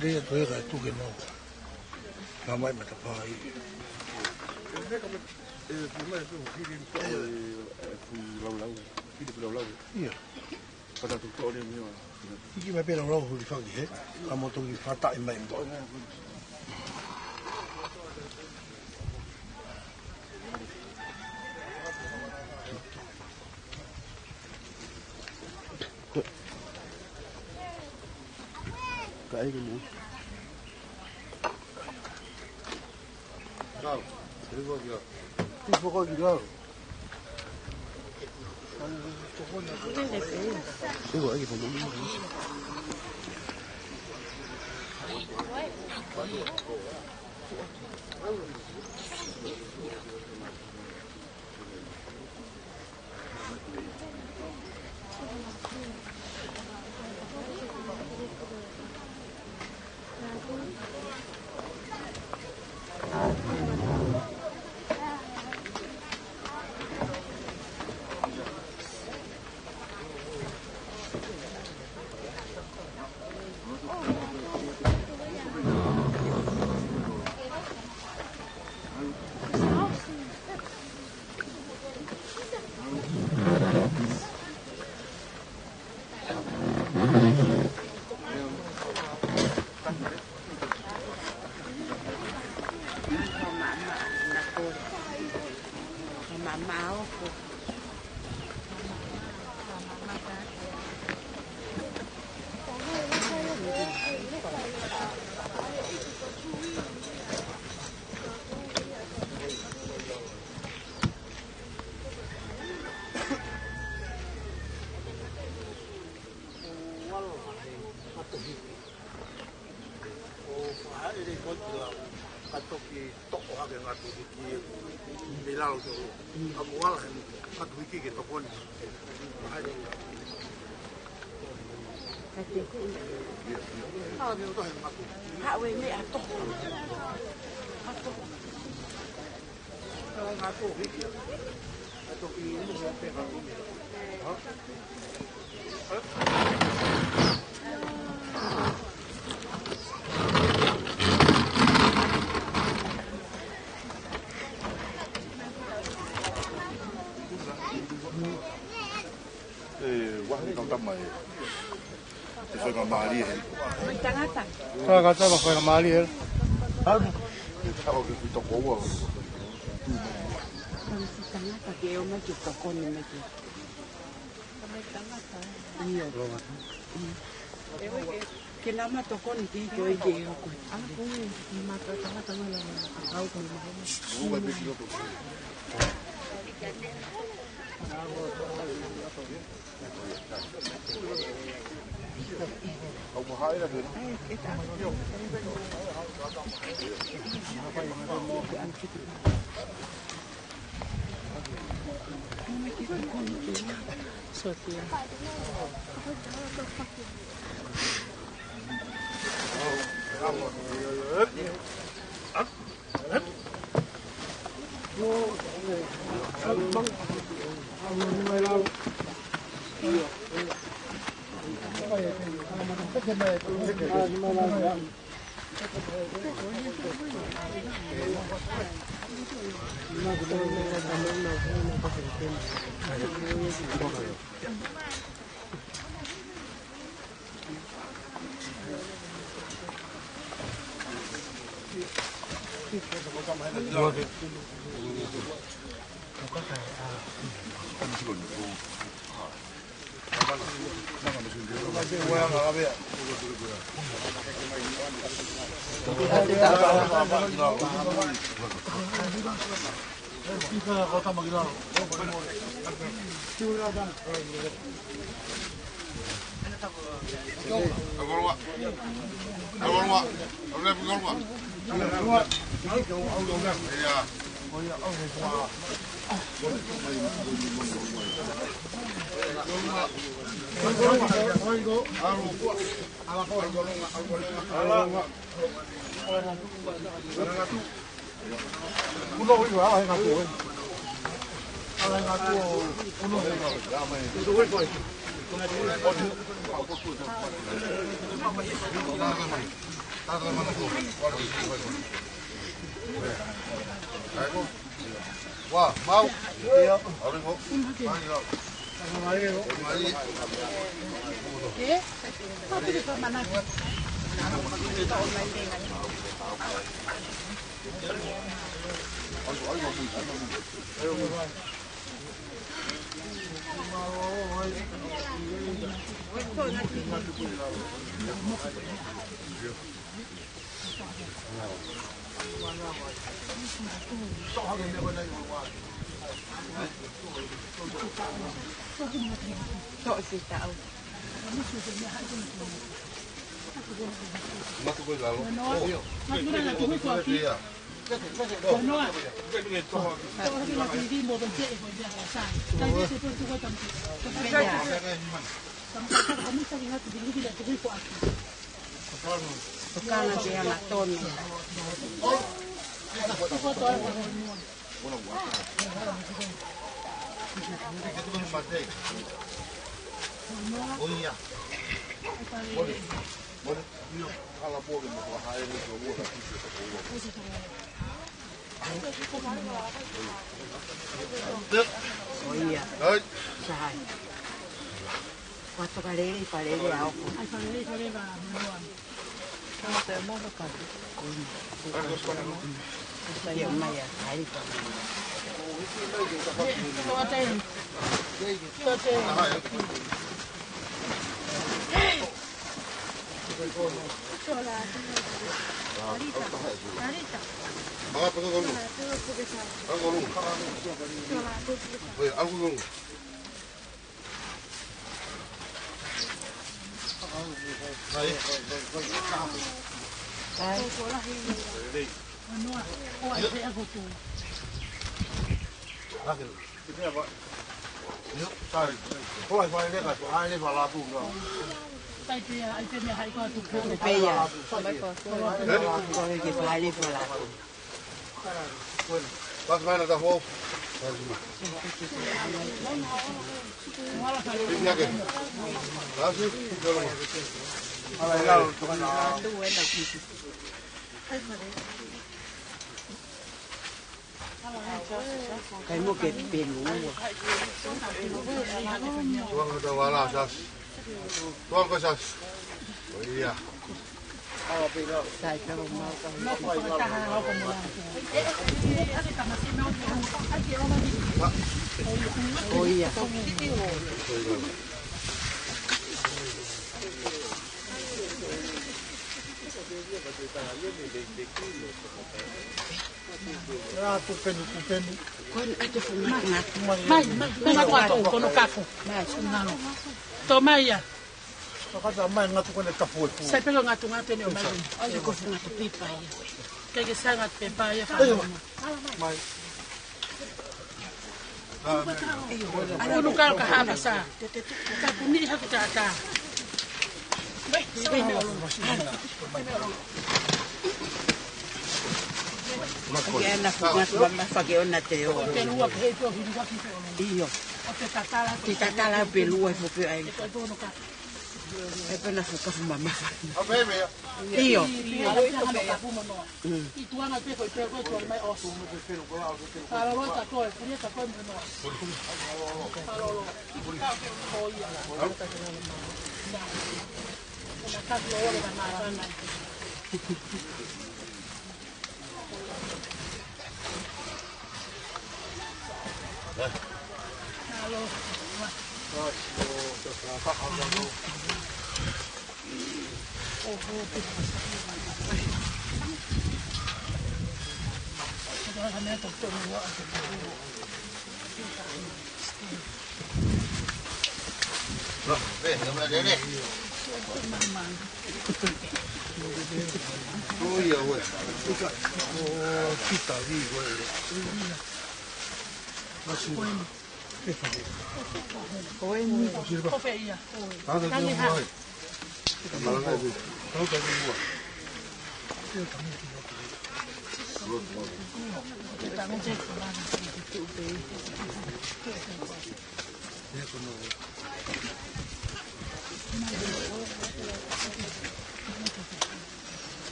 Lea ko e ka tuke mau. Ka mai mata pai. E, e, e, laulau. Hili laulau. Ia. Pata tu tole ni wa. Hiki mai pē laulau huli faki he. Ka mo toki fata e mai mo. Ka ai ke mo. Kau, te ua kia. Te ua kia. ʻO fakahaʻele ko ē ki lalo, ka toki toʻo hake ngatu hiki ʻi lalo tolo. Ka mo ala he ngatu hiki ke tokoni. Haʻu e meʻa ʻa toʻo. ʻA toʻo. ʻE, wahi kau tama e. Te fai ka mālie he. Fai tangata. Fai ka tama, fai ka mālie he. Hau. Hau ke fito koua. Fai tangata ke o mai ke tokoni mai ke. Fai tangata. Ia. Ke nau ma tokoni ki ko e ke o ko. Ua pe ki loto. Ua, mau. Ia. Aringo. Aringo. Toʻo e fita au. Matu ko i lalo. Oh, ia. Tokanga ke angatonu. ʻIo. Sai. Kuo toka lelei, fakalelei ʻa ʻoku. Ia mai ʻa Kalipa. Pea ia. Ko e ke fale fala. Kai mo ke pelu ua. Tuanga tau ala sas. Tuanga sas. Oh, ia. Sai, pelo mau ka. Oh, ia. Ā, kupenu, kupenu. Mai, mai, mai, mai, ko no kafu. Tō mai ia. Fakata mai ngatu ko ʻene kafu e pū. Sai pē ko ngatu ngatu ʻene ʻomai. ʻAi ko fu ngatu pepa ia. Ke ke sai ngatu pepa ia. Mai. Unu kau ka hapa sa. Ka kuni haku tata. Ia na fuka mama fake ona te o. ʻIo. Te tatala pē lua e fupe ai. E pena fuka fu mama. ʻIo. Mm.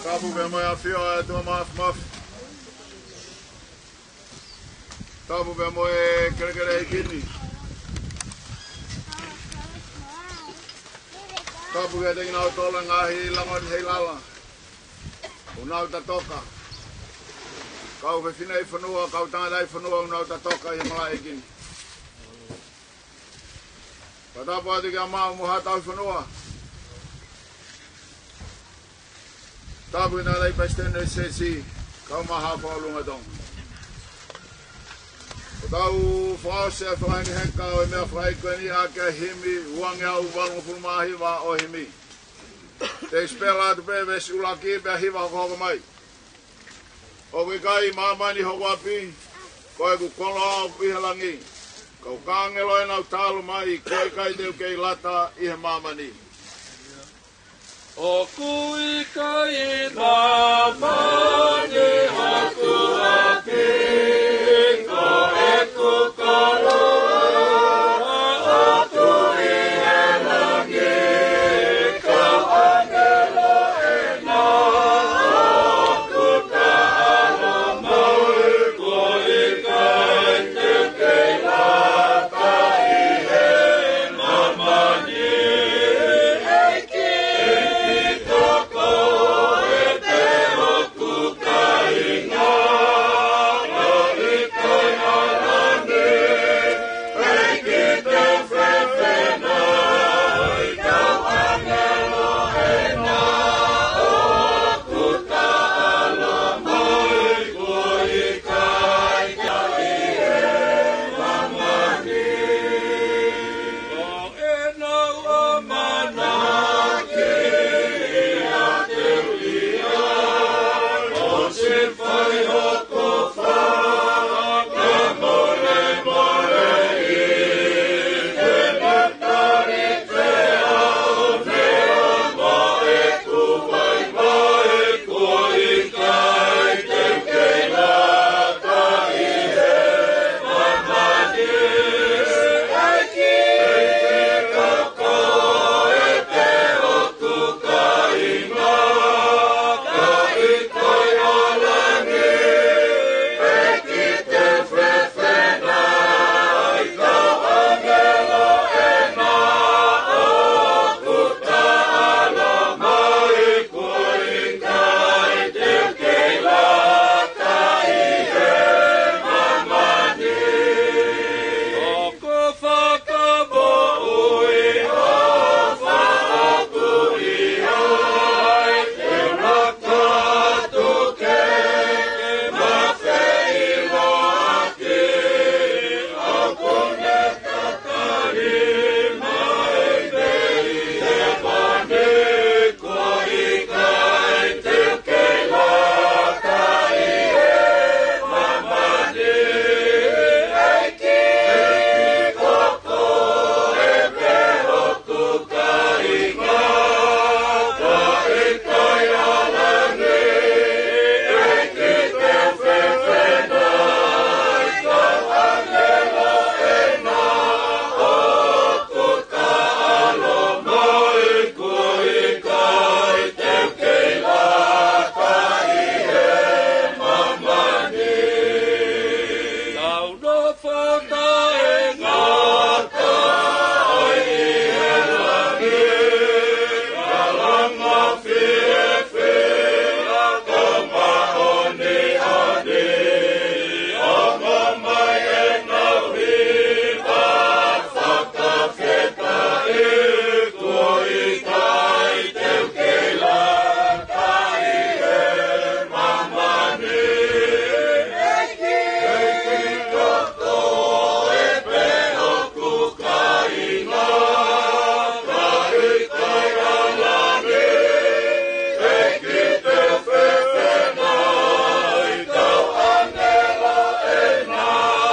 Tapu pē mo e ʻafio ʻa e ʻOtua Māfimafi. Tapu pē mo e kelekele ʻEiki ni. Tapu kiate kinautolu e ngaahi lango ni ʻi he lala. ʻOku nau tatoka. Kau fefine ʻi fonua, kau tangata ʻi fonua, ʻoku nau tatoka ʻi he malaʻe ʻEiki ni. Fakatapu atu kia Maʻu mo Haʻa Tauhi Fonua. Tapu ki he Palesiteni ʻo e Siasi, kae ʻumaʻā Haʻa Foʻi ʻAluʻanga Tonga. ʻOku tau fakaʻosi e fakahekeheka ʻo e meʻa fakaʻeiki ko eni ʻaki e himi uangeau valungofulu mā hiva ʻo e himi. Te u sipela atu pē veesi ʻuluaki pea hiva hokohoko mai. ʻOku ʻikai ʻi māmani hoku ʻapi, ko ʻeku koloa ʻoku ʻi he langi. Ka ko e ʻāngelo ʻenau talu mai, ʻoku ʻikai te u kei lata ʻi he māmani. ʻOku ʻikai ʻi māmani hoku ʻapi, ko ʻeku koloa ʻoku ʻi he langi. Ka ko e ʻāngelo ʻenau talu mai, ʻoku ʻikai te u kei lata ʻi he māmani. ʻEiki, ʻEiki ko koe pē hoku kāinga, ʻoku ʻikai ʻi langi, ʻEiki te u fefena ai, ka ko e ʻāngelo ʻenau talu mai, ʻoku ʻikai te u lata ʻi he māmani. Ko ʻenau ʻamanaki ʻiate au ia, ʻosi fai hoku fakamolemoleʻi, ke na tali pē au, neongo ʻeku vaivai, ʻoku ʻikai te u kei lata ʻi he māmani. ʻEiki, ʻEiki ko koe pē hoku kāinga, ʻoku ʻikai ʻi langi, ʻEiki te u fefena ai, ka ko e ʻāngelo ʻenau talu mai, ʻoku ʻikai te u kei lata ʻi he māmani. ʻOku ou fakamoʻui, ʻofa ʻoku ʻi ai, te u laka atu ke ma feʻiloaki, ʻoku ne tatali mai mei hēvani, ʻoku ʻikai te u kei lata ʻi he māmani. ʻEiki, ʻEiki ko koe pē hoku kāinga, ʻoku ʻikai ʻi langi, ʻEiki te u fefena ai, ka ko e ʻāngelo ʻenau talu mai, ʻoku ʻikai te u kei lata ʻi he māmani. Tau nofo taʻengata ʻi he langi, kalanga fiefia, ka māʻoniʻoni, ongo mai ʻenau hiva fakafetaʻi, ʻoku ʻikai te u kei lata ʻi he māmani. ʻEiki, ʻEiki ko koe pē hoku kāinga, ʻoku ʻikai ʻi langi, ʻEiki te u fefena ai, ka ko e ʻāngelo ʻenau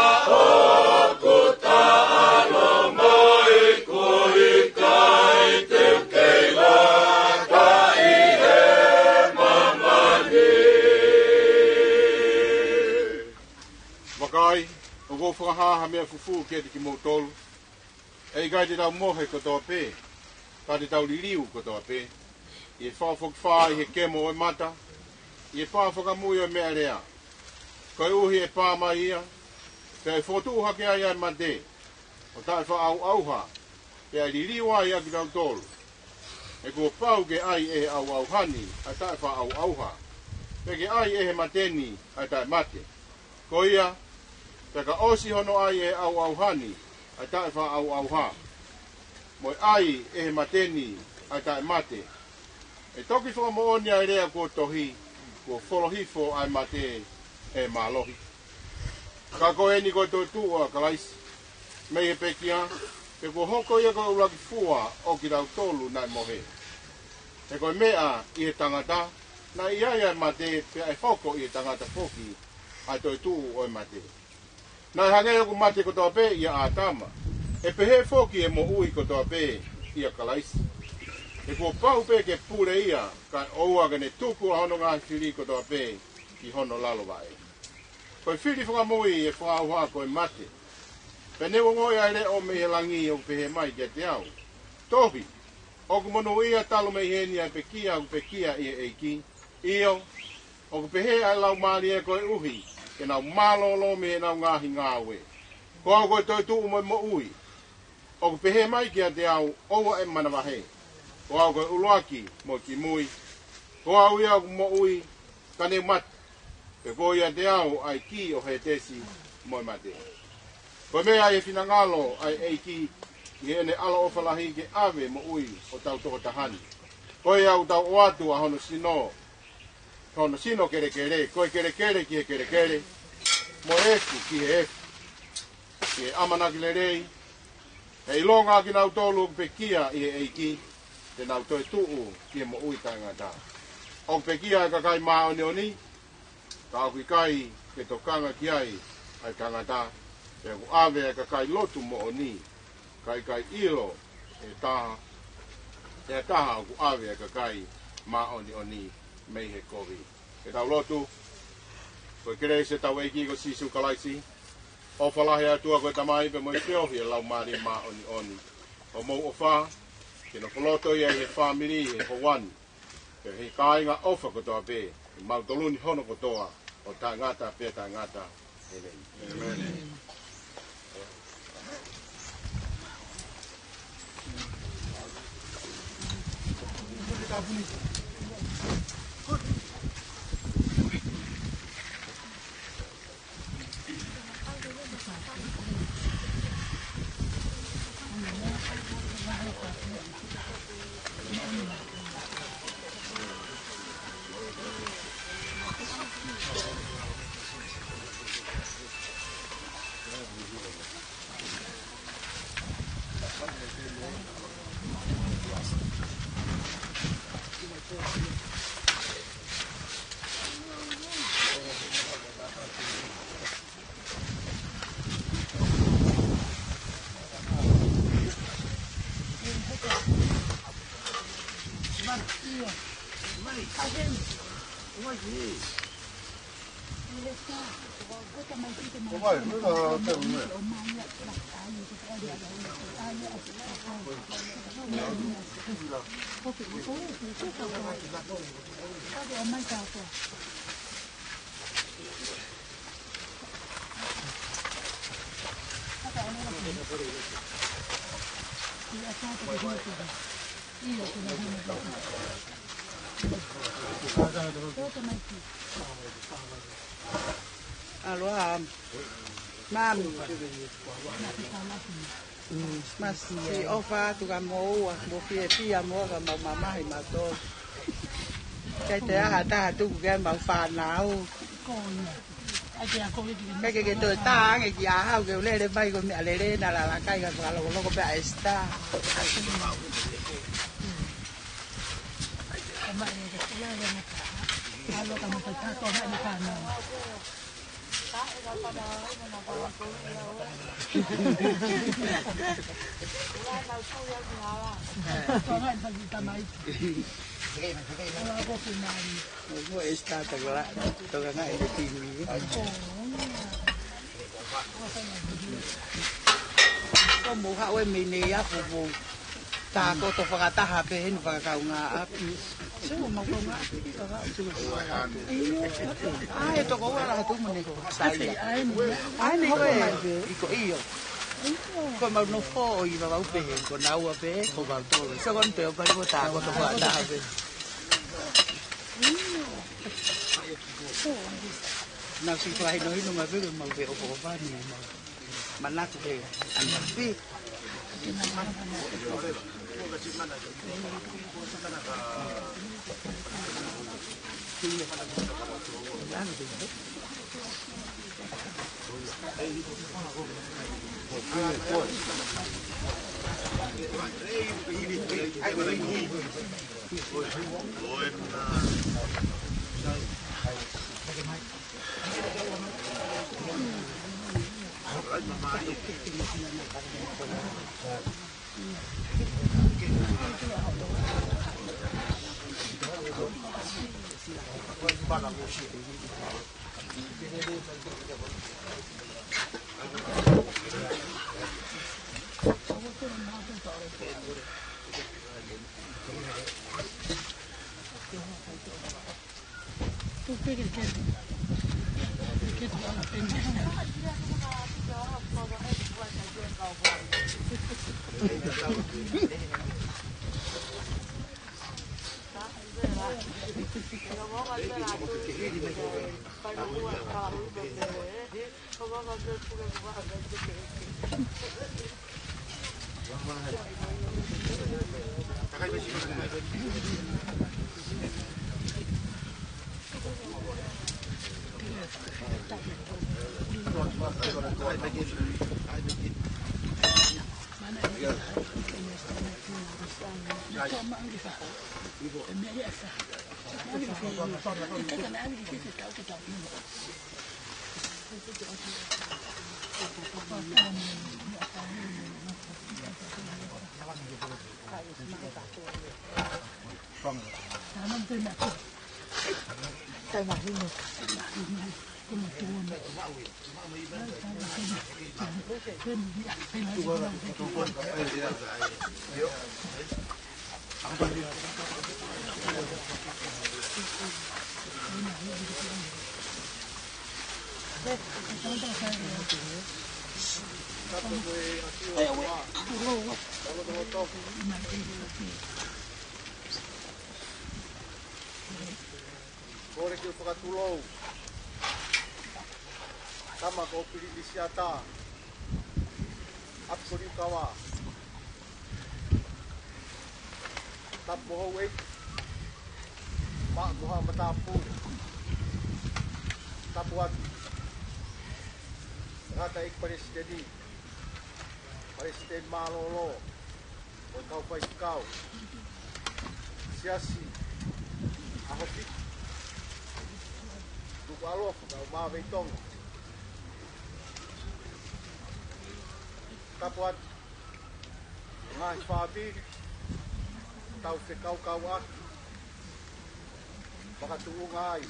talu mai, ʻoku ʻikai te u kei lata ʻi he māmani. Vakai, ʻoku ou fakahā ha meʻa fufū kiate kimoutolu. ʻE ʻikai te tau mohe kotoa pē, ka te tau liliu kotoa pē, ʻi he fakafokifā ʻi he kemo ʻo e mata, ʻi he pā fakamui ʻo e meʻalea. Koeʻuhi ʻe pā mai ia, pea ʻe fokotuʻu hake ai ʻa e mate ʻo taʻefaʻaʻauʻauha, pea ʻe liliu ai ʻa kitautolu. He kuo pau ke ʻai ʻe he ʻauʻauha ni ʻa e taʻefaʻaʻauʻauha, pea ke ʻai ʻe he mate ni ʻa e taʻemate. Ko ia, pea ka ʻosi hono ʻai ʻe he ʻauʻauha ni ʻa e taʻefaʻaʻauʻauha, mo e ʻai ʻe he mate ni ʻa e taʻemate. ʻE toki fakamoʻoni ʻa e lea kuo tohi, kuo folo hifo ʻa e mate ʻe he mālohi. Ka ko eni ko e toetuʻu ʻa Kalaisi mei he pekia, pea kuo hoko ia ko e ʻuluaki fua ʻo kitautolu naʻe mohe. He ko e meʻa ʻi he tangata, naʻe ʻi ai ʻa e mate, pea ʻe hoko ʻi he tangata foki ʻa e toetuʻu ʻo e mate. Naʻe hangē ʻoku mate kotoa pē ʻia ʻĀtama, ʻe pehē foki ʻe moʻui kotoa pē ʻia Kalaisi. He kuo pau pē ke pule ia, kae ʻoua ke ne tuku ʻa hono ngaahi fili kotoa pē ki hono lalo vaʻe. Ko e fili fakamui ʻe fakaʻauha ko e mate. Pea ne u ongoʻi ʻa e leʻo mei he langi ʻoku pehē mai kiate au: Tohi, ʻoku monūʻia talu mei heni ʻa e pekia ʻoku pekia ʻi he ʻEiki. ʻIo, ʻoku pehē ʻa e laumālie koeʻuhi ke nau mālōlō mei heʻenau ngaahi ngāue. Ko au ko e toetuʻu mo e moʻui. ʻOku pehē mai kiate au, ʻoua ʻe manavahē. Ko au ko e ʻuluaki mo e kimui. Ko au ia ʻoku moʻui, ka ne u mate, pea kuo ʻiate au ʻa e kī ʻo Hētesi mo e mate. Ko e meʻa ʻi he finangalo ʻa e ʻEiki, ʻi heʻene ʻaloʻofa lahi, ke ʻave moʻui ʻo tau tokotaha ni. Ko ia ʻoku tau ʻoatu ʻa hono sino, hono sino kelekele, ko e kelekele ki he kelekele, mo e efu ki he efu, ki he ʻamanaki lelei, he ʻilonga ʻa kinautolu ʻoku pekia ʻi he ʻEiki, te nau toetuʻu ki he moʻui taʻengata. ʻOku pekia ʻa e kakai māʻoniʻoni, ka ʻoku ʻikai ke tokanga ki ai ʻa e tangata, pea ʻoku ʻave ʻa e kakai lotu moʻoni, ka ʻikai ʻilo ʻe taha, ʻe ha taha ʻoku ʻave ʻa e kakai māʻoniʻoni mei he kovi. Ke tau lotu. Ko e kelesi ʻa hotau ʻEiki ko Sīsū Kalaisi, ʻofa lahi ʻa e ʻOtua ko e Tamai, pea mo e feohi ʻa e Laumālie Māʻoniʻoni, ʻo mou ʻofa, ke nofo loto ia ʻi he fāmili he houa ni, pea ʻi he kāinga ʻofa kotoa pē, ʻi mautolu ni hono kotoa, ʻo taʻengata pea taʻengata. ʻĒmeni. ʻĒmeni. ʻAloa, mami. Mm, masi, ʻofa atu kia moua, mo fiefia moua ka mau mamahi mautolu. Kai te aha taha tuku ke mau fānau. Kai ke ke toe tā ange kia au ke u lele mai ko e meʻa lele na lalakai ka fakalokoloko pē ʻa Esita. Ko Esita tokala, toka ngā e timi. Ko mou haʻu e mei nei apu mou. Tākoto fakataha pē heni fakakaungāʻapi. Sio, mau kaungāʻapi ki ka ka tu. ʻAi, toko ua la tu mo ne ko. Sai. ʻAi, ne ko e. ʻIo, ʻio. Ko mau nofo ʻi Vavaʻu pē, ko naua pē, ko Vavaʻu tolu. Sio, ko ʻene pē ʻo pali ko tākoto fakataha pē. Nau siʻi fakahinohino mai pē, mau pē ʻofoʻofa ni, mau. Manatu pē, ʻanafi. Kole ke u fakatulou. Tama ko Pilinisiata ʻApikolukava, tapu mo houʻeiki, maʻa mo haʻa matāpule. Tapu atu. Tangataʻeiki Palesiteni, Palesiteni Mālōlō, mo e kau faifekau, Siasi ʻAhopiki, Tukuʻalofa, kau Māveitonga. Tapu atu. Ngaahi fāmili, tau fekaukauʻaki, makatuʻunga ai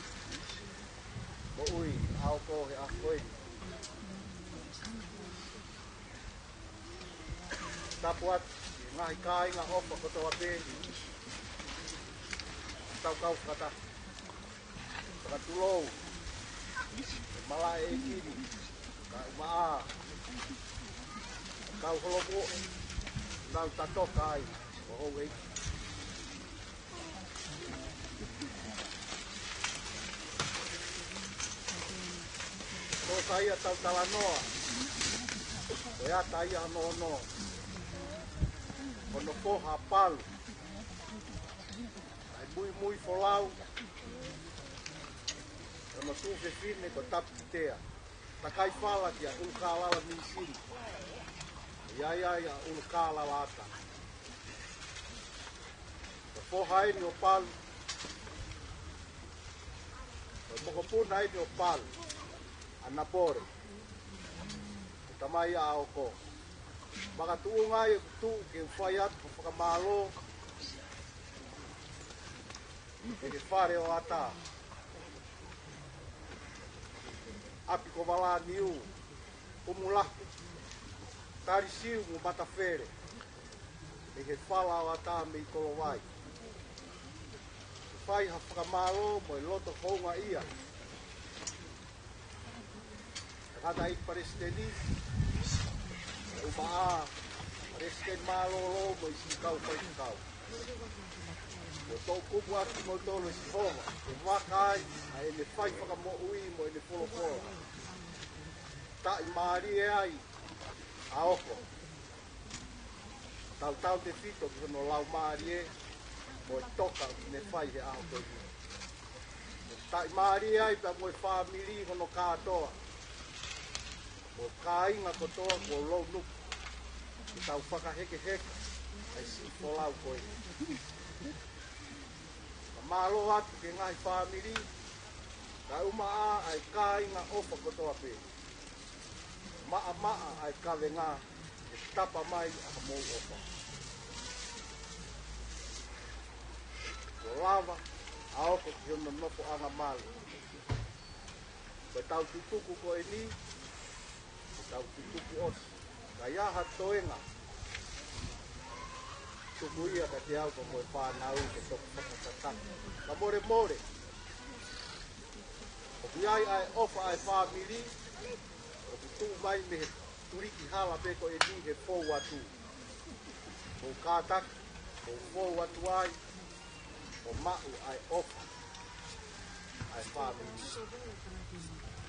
moʻui ʻa ʻAoko he ʻaho ko eni. Tapu atu ngaahi kāinga ʻofa kotoa pē, tau kau fakataha. Fakatulou e malaʻe ʻekini, kau maʻa, kau holomui, nau tatoka ai mo houʻeiki. Ko e ʻata ia ʻetau talanoa, ko e ʻata ia ʻo e nono, ko hono foha ʻa Palu, ʻa e muimui folau, ko hono tuofefine ko Tapukitea, takai fala kia ʻUlukālala Misini, ʻi ai ʻa ʻUlukālala ʻAta. Ko e foha eni ʻo Palu, ko e mokopuna eni ʻo Palu, ʻa Napole, ko e tamai ʻa ʻAoko. Makatuʻunga ai ʻeku tuʻu ke u fai atu ha fakamālō ki he fale ʻo ʻAta, ʻApikovalāniu, Kumulaku, Talisiu mo Matafele, mei he fala ʻo ʻAta mei Kolovai. Fai ha fakamālō mo e loto houngaʻia ki he tangataʻeiki Palesiteni, ʻumaʻā Palesiteni Mālōlō mo e siʻi kau faifekau. Ko e toʻukupu ʻa kimoutolu ʻe Sihova, ke maka ai ʻa ʻene fai fakamoʻui mo ʻene folofola. Taʻimālie ai ʻAoko. Tautautefito ki hono laumālie mo e toka ʻoku ne fai he ʻaho ko eni. Taʻimālie ai pea mo e fāmili hono kātoa, mo e kāinga kotoa kuo lou nuku ke tau fakahekeheka ʻa e siʻi folau ko eni. Ka mālō atu ki he ngaahi fāmili, kae ʻumaʻā ʻa e kāinga ʻofa kotoa pē. Maʻamaʻa ʻa e kavenga, ʻe tapa mai ʻa homou ʻofa. Kuo lava ʻa e oko ki hono nofoʻanga malu. Ko e tau tutuku ko eni, ko e tau tutuku ʻosi. Ka ʻi ai ha toenga, tuku ia kiate au pea mo e fānau ke toki fakatataki. Ka molemole, ʻoku ʻi ai ʻa e ʻofa ʻa e fāmili, ʻoku tuʻu mai mei he tuliki hala pē ko eni he fou atu. Mou kātaki, mou fou atu ai, ʻo maʻu ʻa e ʻofa ʻa e fāmili.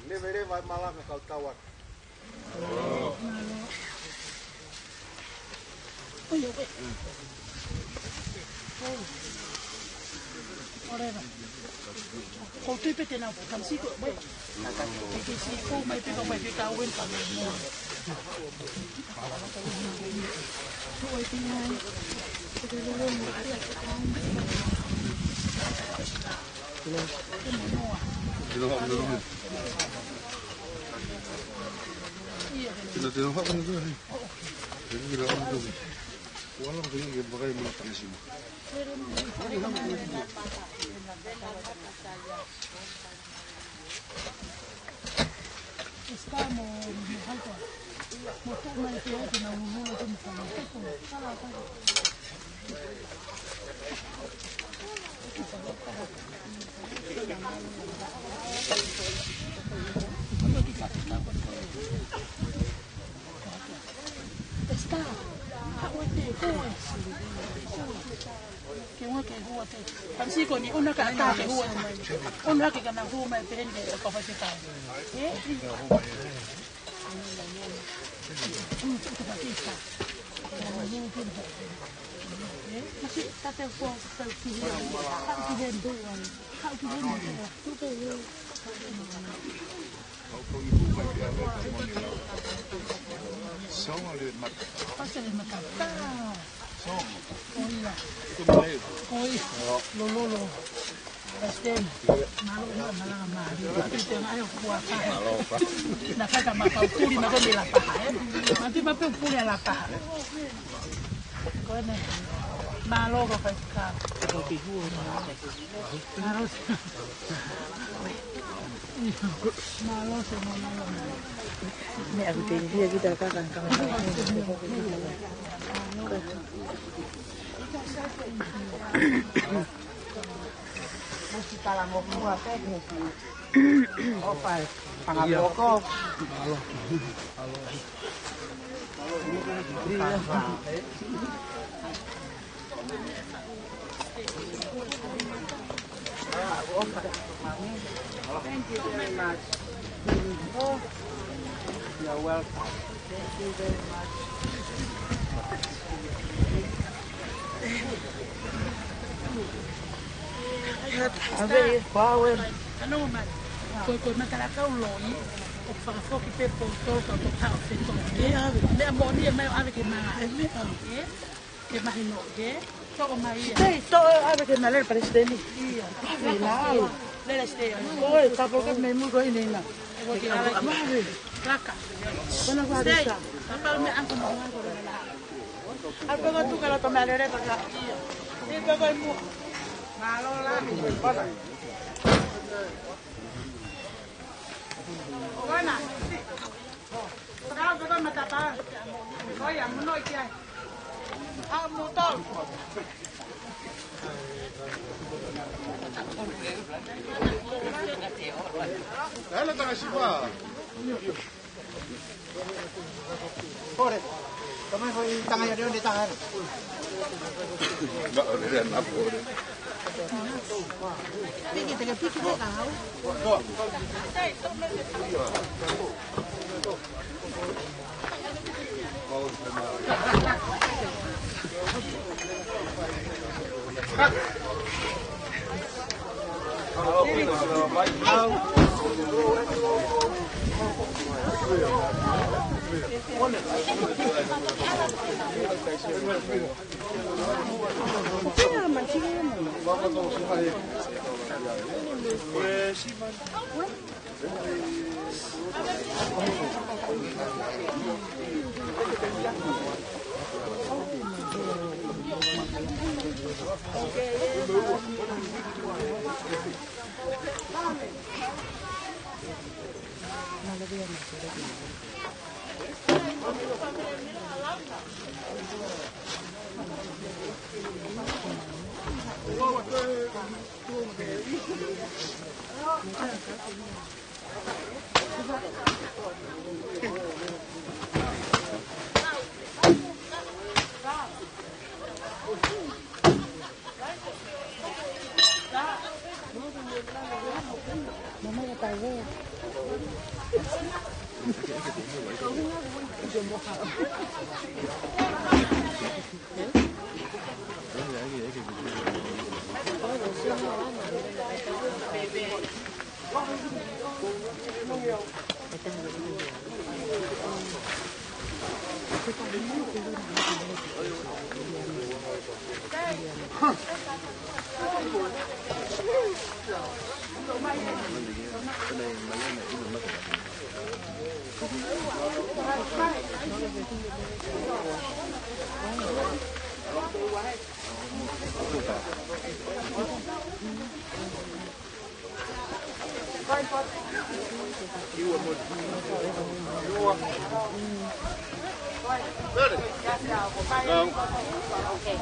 Leveleva e malanga kau tau atu. Ko tu pe te na kam si ko, wait. Ke si ko mai pe ko mai pe ka wen ka mai mo. Ke ua ke hua te. Kam si ko ni, ʻona ka ata ke hua. ʻOna ke kana hua mai peheni ke ka fai te tau. Ē? Ē? Masi, tate hua, tau ki hua. Tau ki hua. Tau ki hua. Songo le mata. Pasa le mata. Songo. Oia. Oia. Lo, lo, lo. President. Mālō, mālō, mālō. Te ngai o kua ka. Na kaka ma kau tuli ma ko ni la paha, ē. Ma ti ma pe puli la paha. Ko ene. Mālō ko kai ka. Mālō. Meʻa ʻoku te india kita kaka. Musi tala mo kua pe. Opa, panga loko. Thank you very much. You're welcome. Thank you very much. Ave, ave. Ko e, ko e makalakau loi, ʻo fakafoki pē poto, ka ko tau fetō. Meʻa moʻoni ʻe mai ʻo ʻave ke mala. Ke mahino, ke toʻo mai ia. Stay, toʻo ʻave ke na lele palesiteni. Ia. Ave lau. Lele stay ai. Oi, kapo ke mei muko i nei na. Ua ke ala. Ave. Laka. Kona ua stay. Kapa me angko mo angko la. Al pego tu kala tome alele paka. Ia. Ni pego i mua. Mālō la. Kona. Kau ke matapa. Ko ia, muno i kia. A muto. Hele tanga sipa. Pore. Tama ko i tanga ia de onde tanga. Ba ore na pore. Piki te ke piki te ka hau. Ko.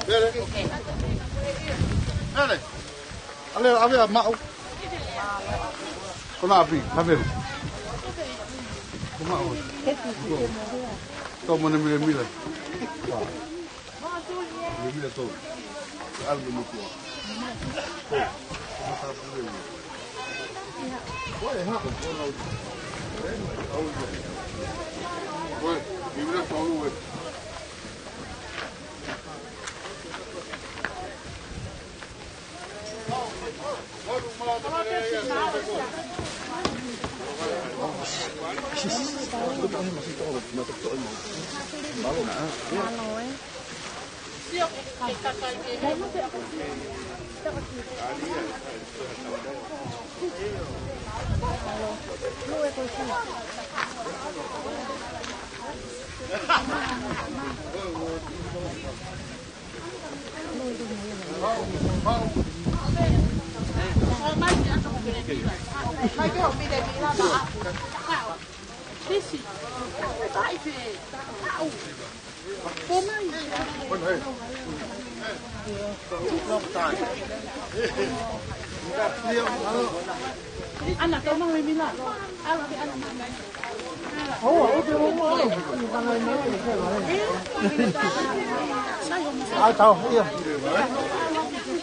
Pele. Pele. Ale, ʻave ʻa maʻu. Ko na api, ha pele. Ko maʻu. Tō mone mile mile. Mile mile tō. Alu mukua.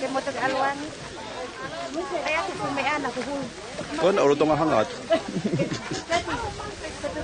Ke moto ke ʻalu ange. Ai, atu ku me ana ku hu. Ko na olo tonga hanga atu.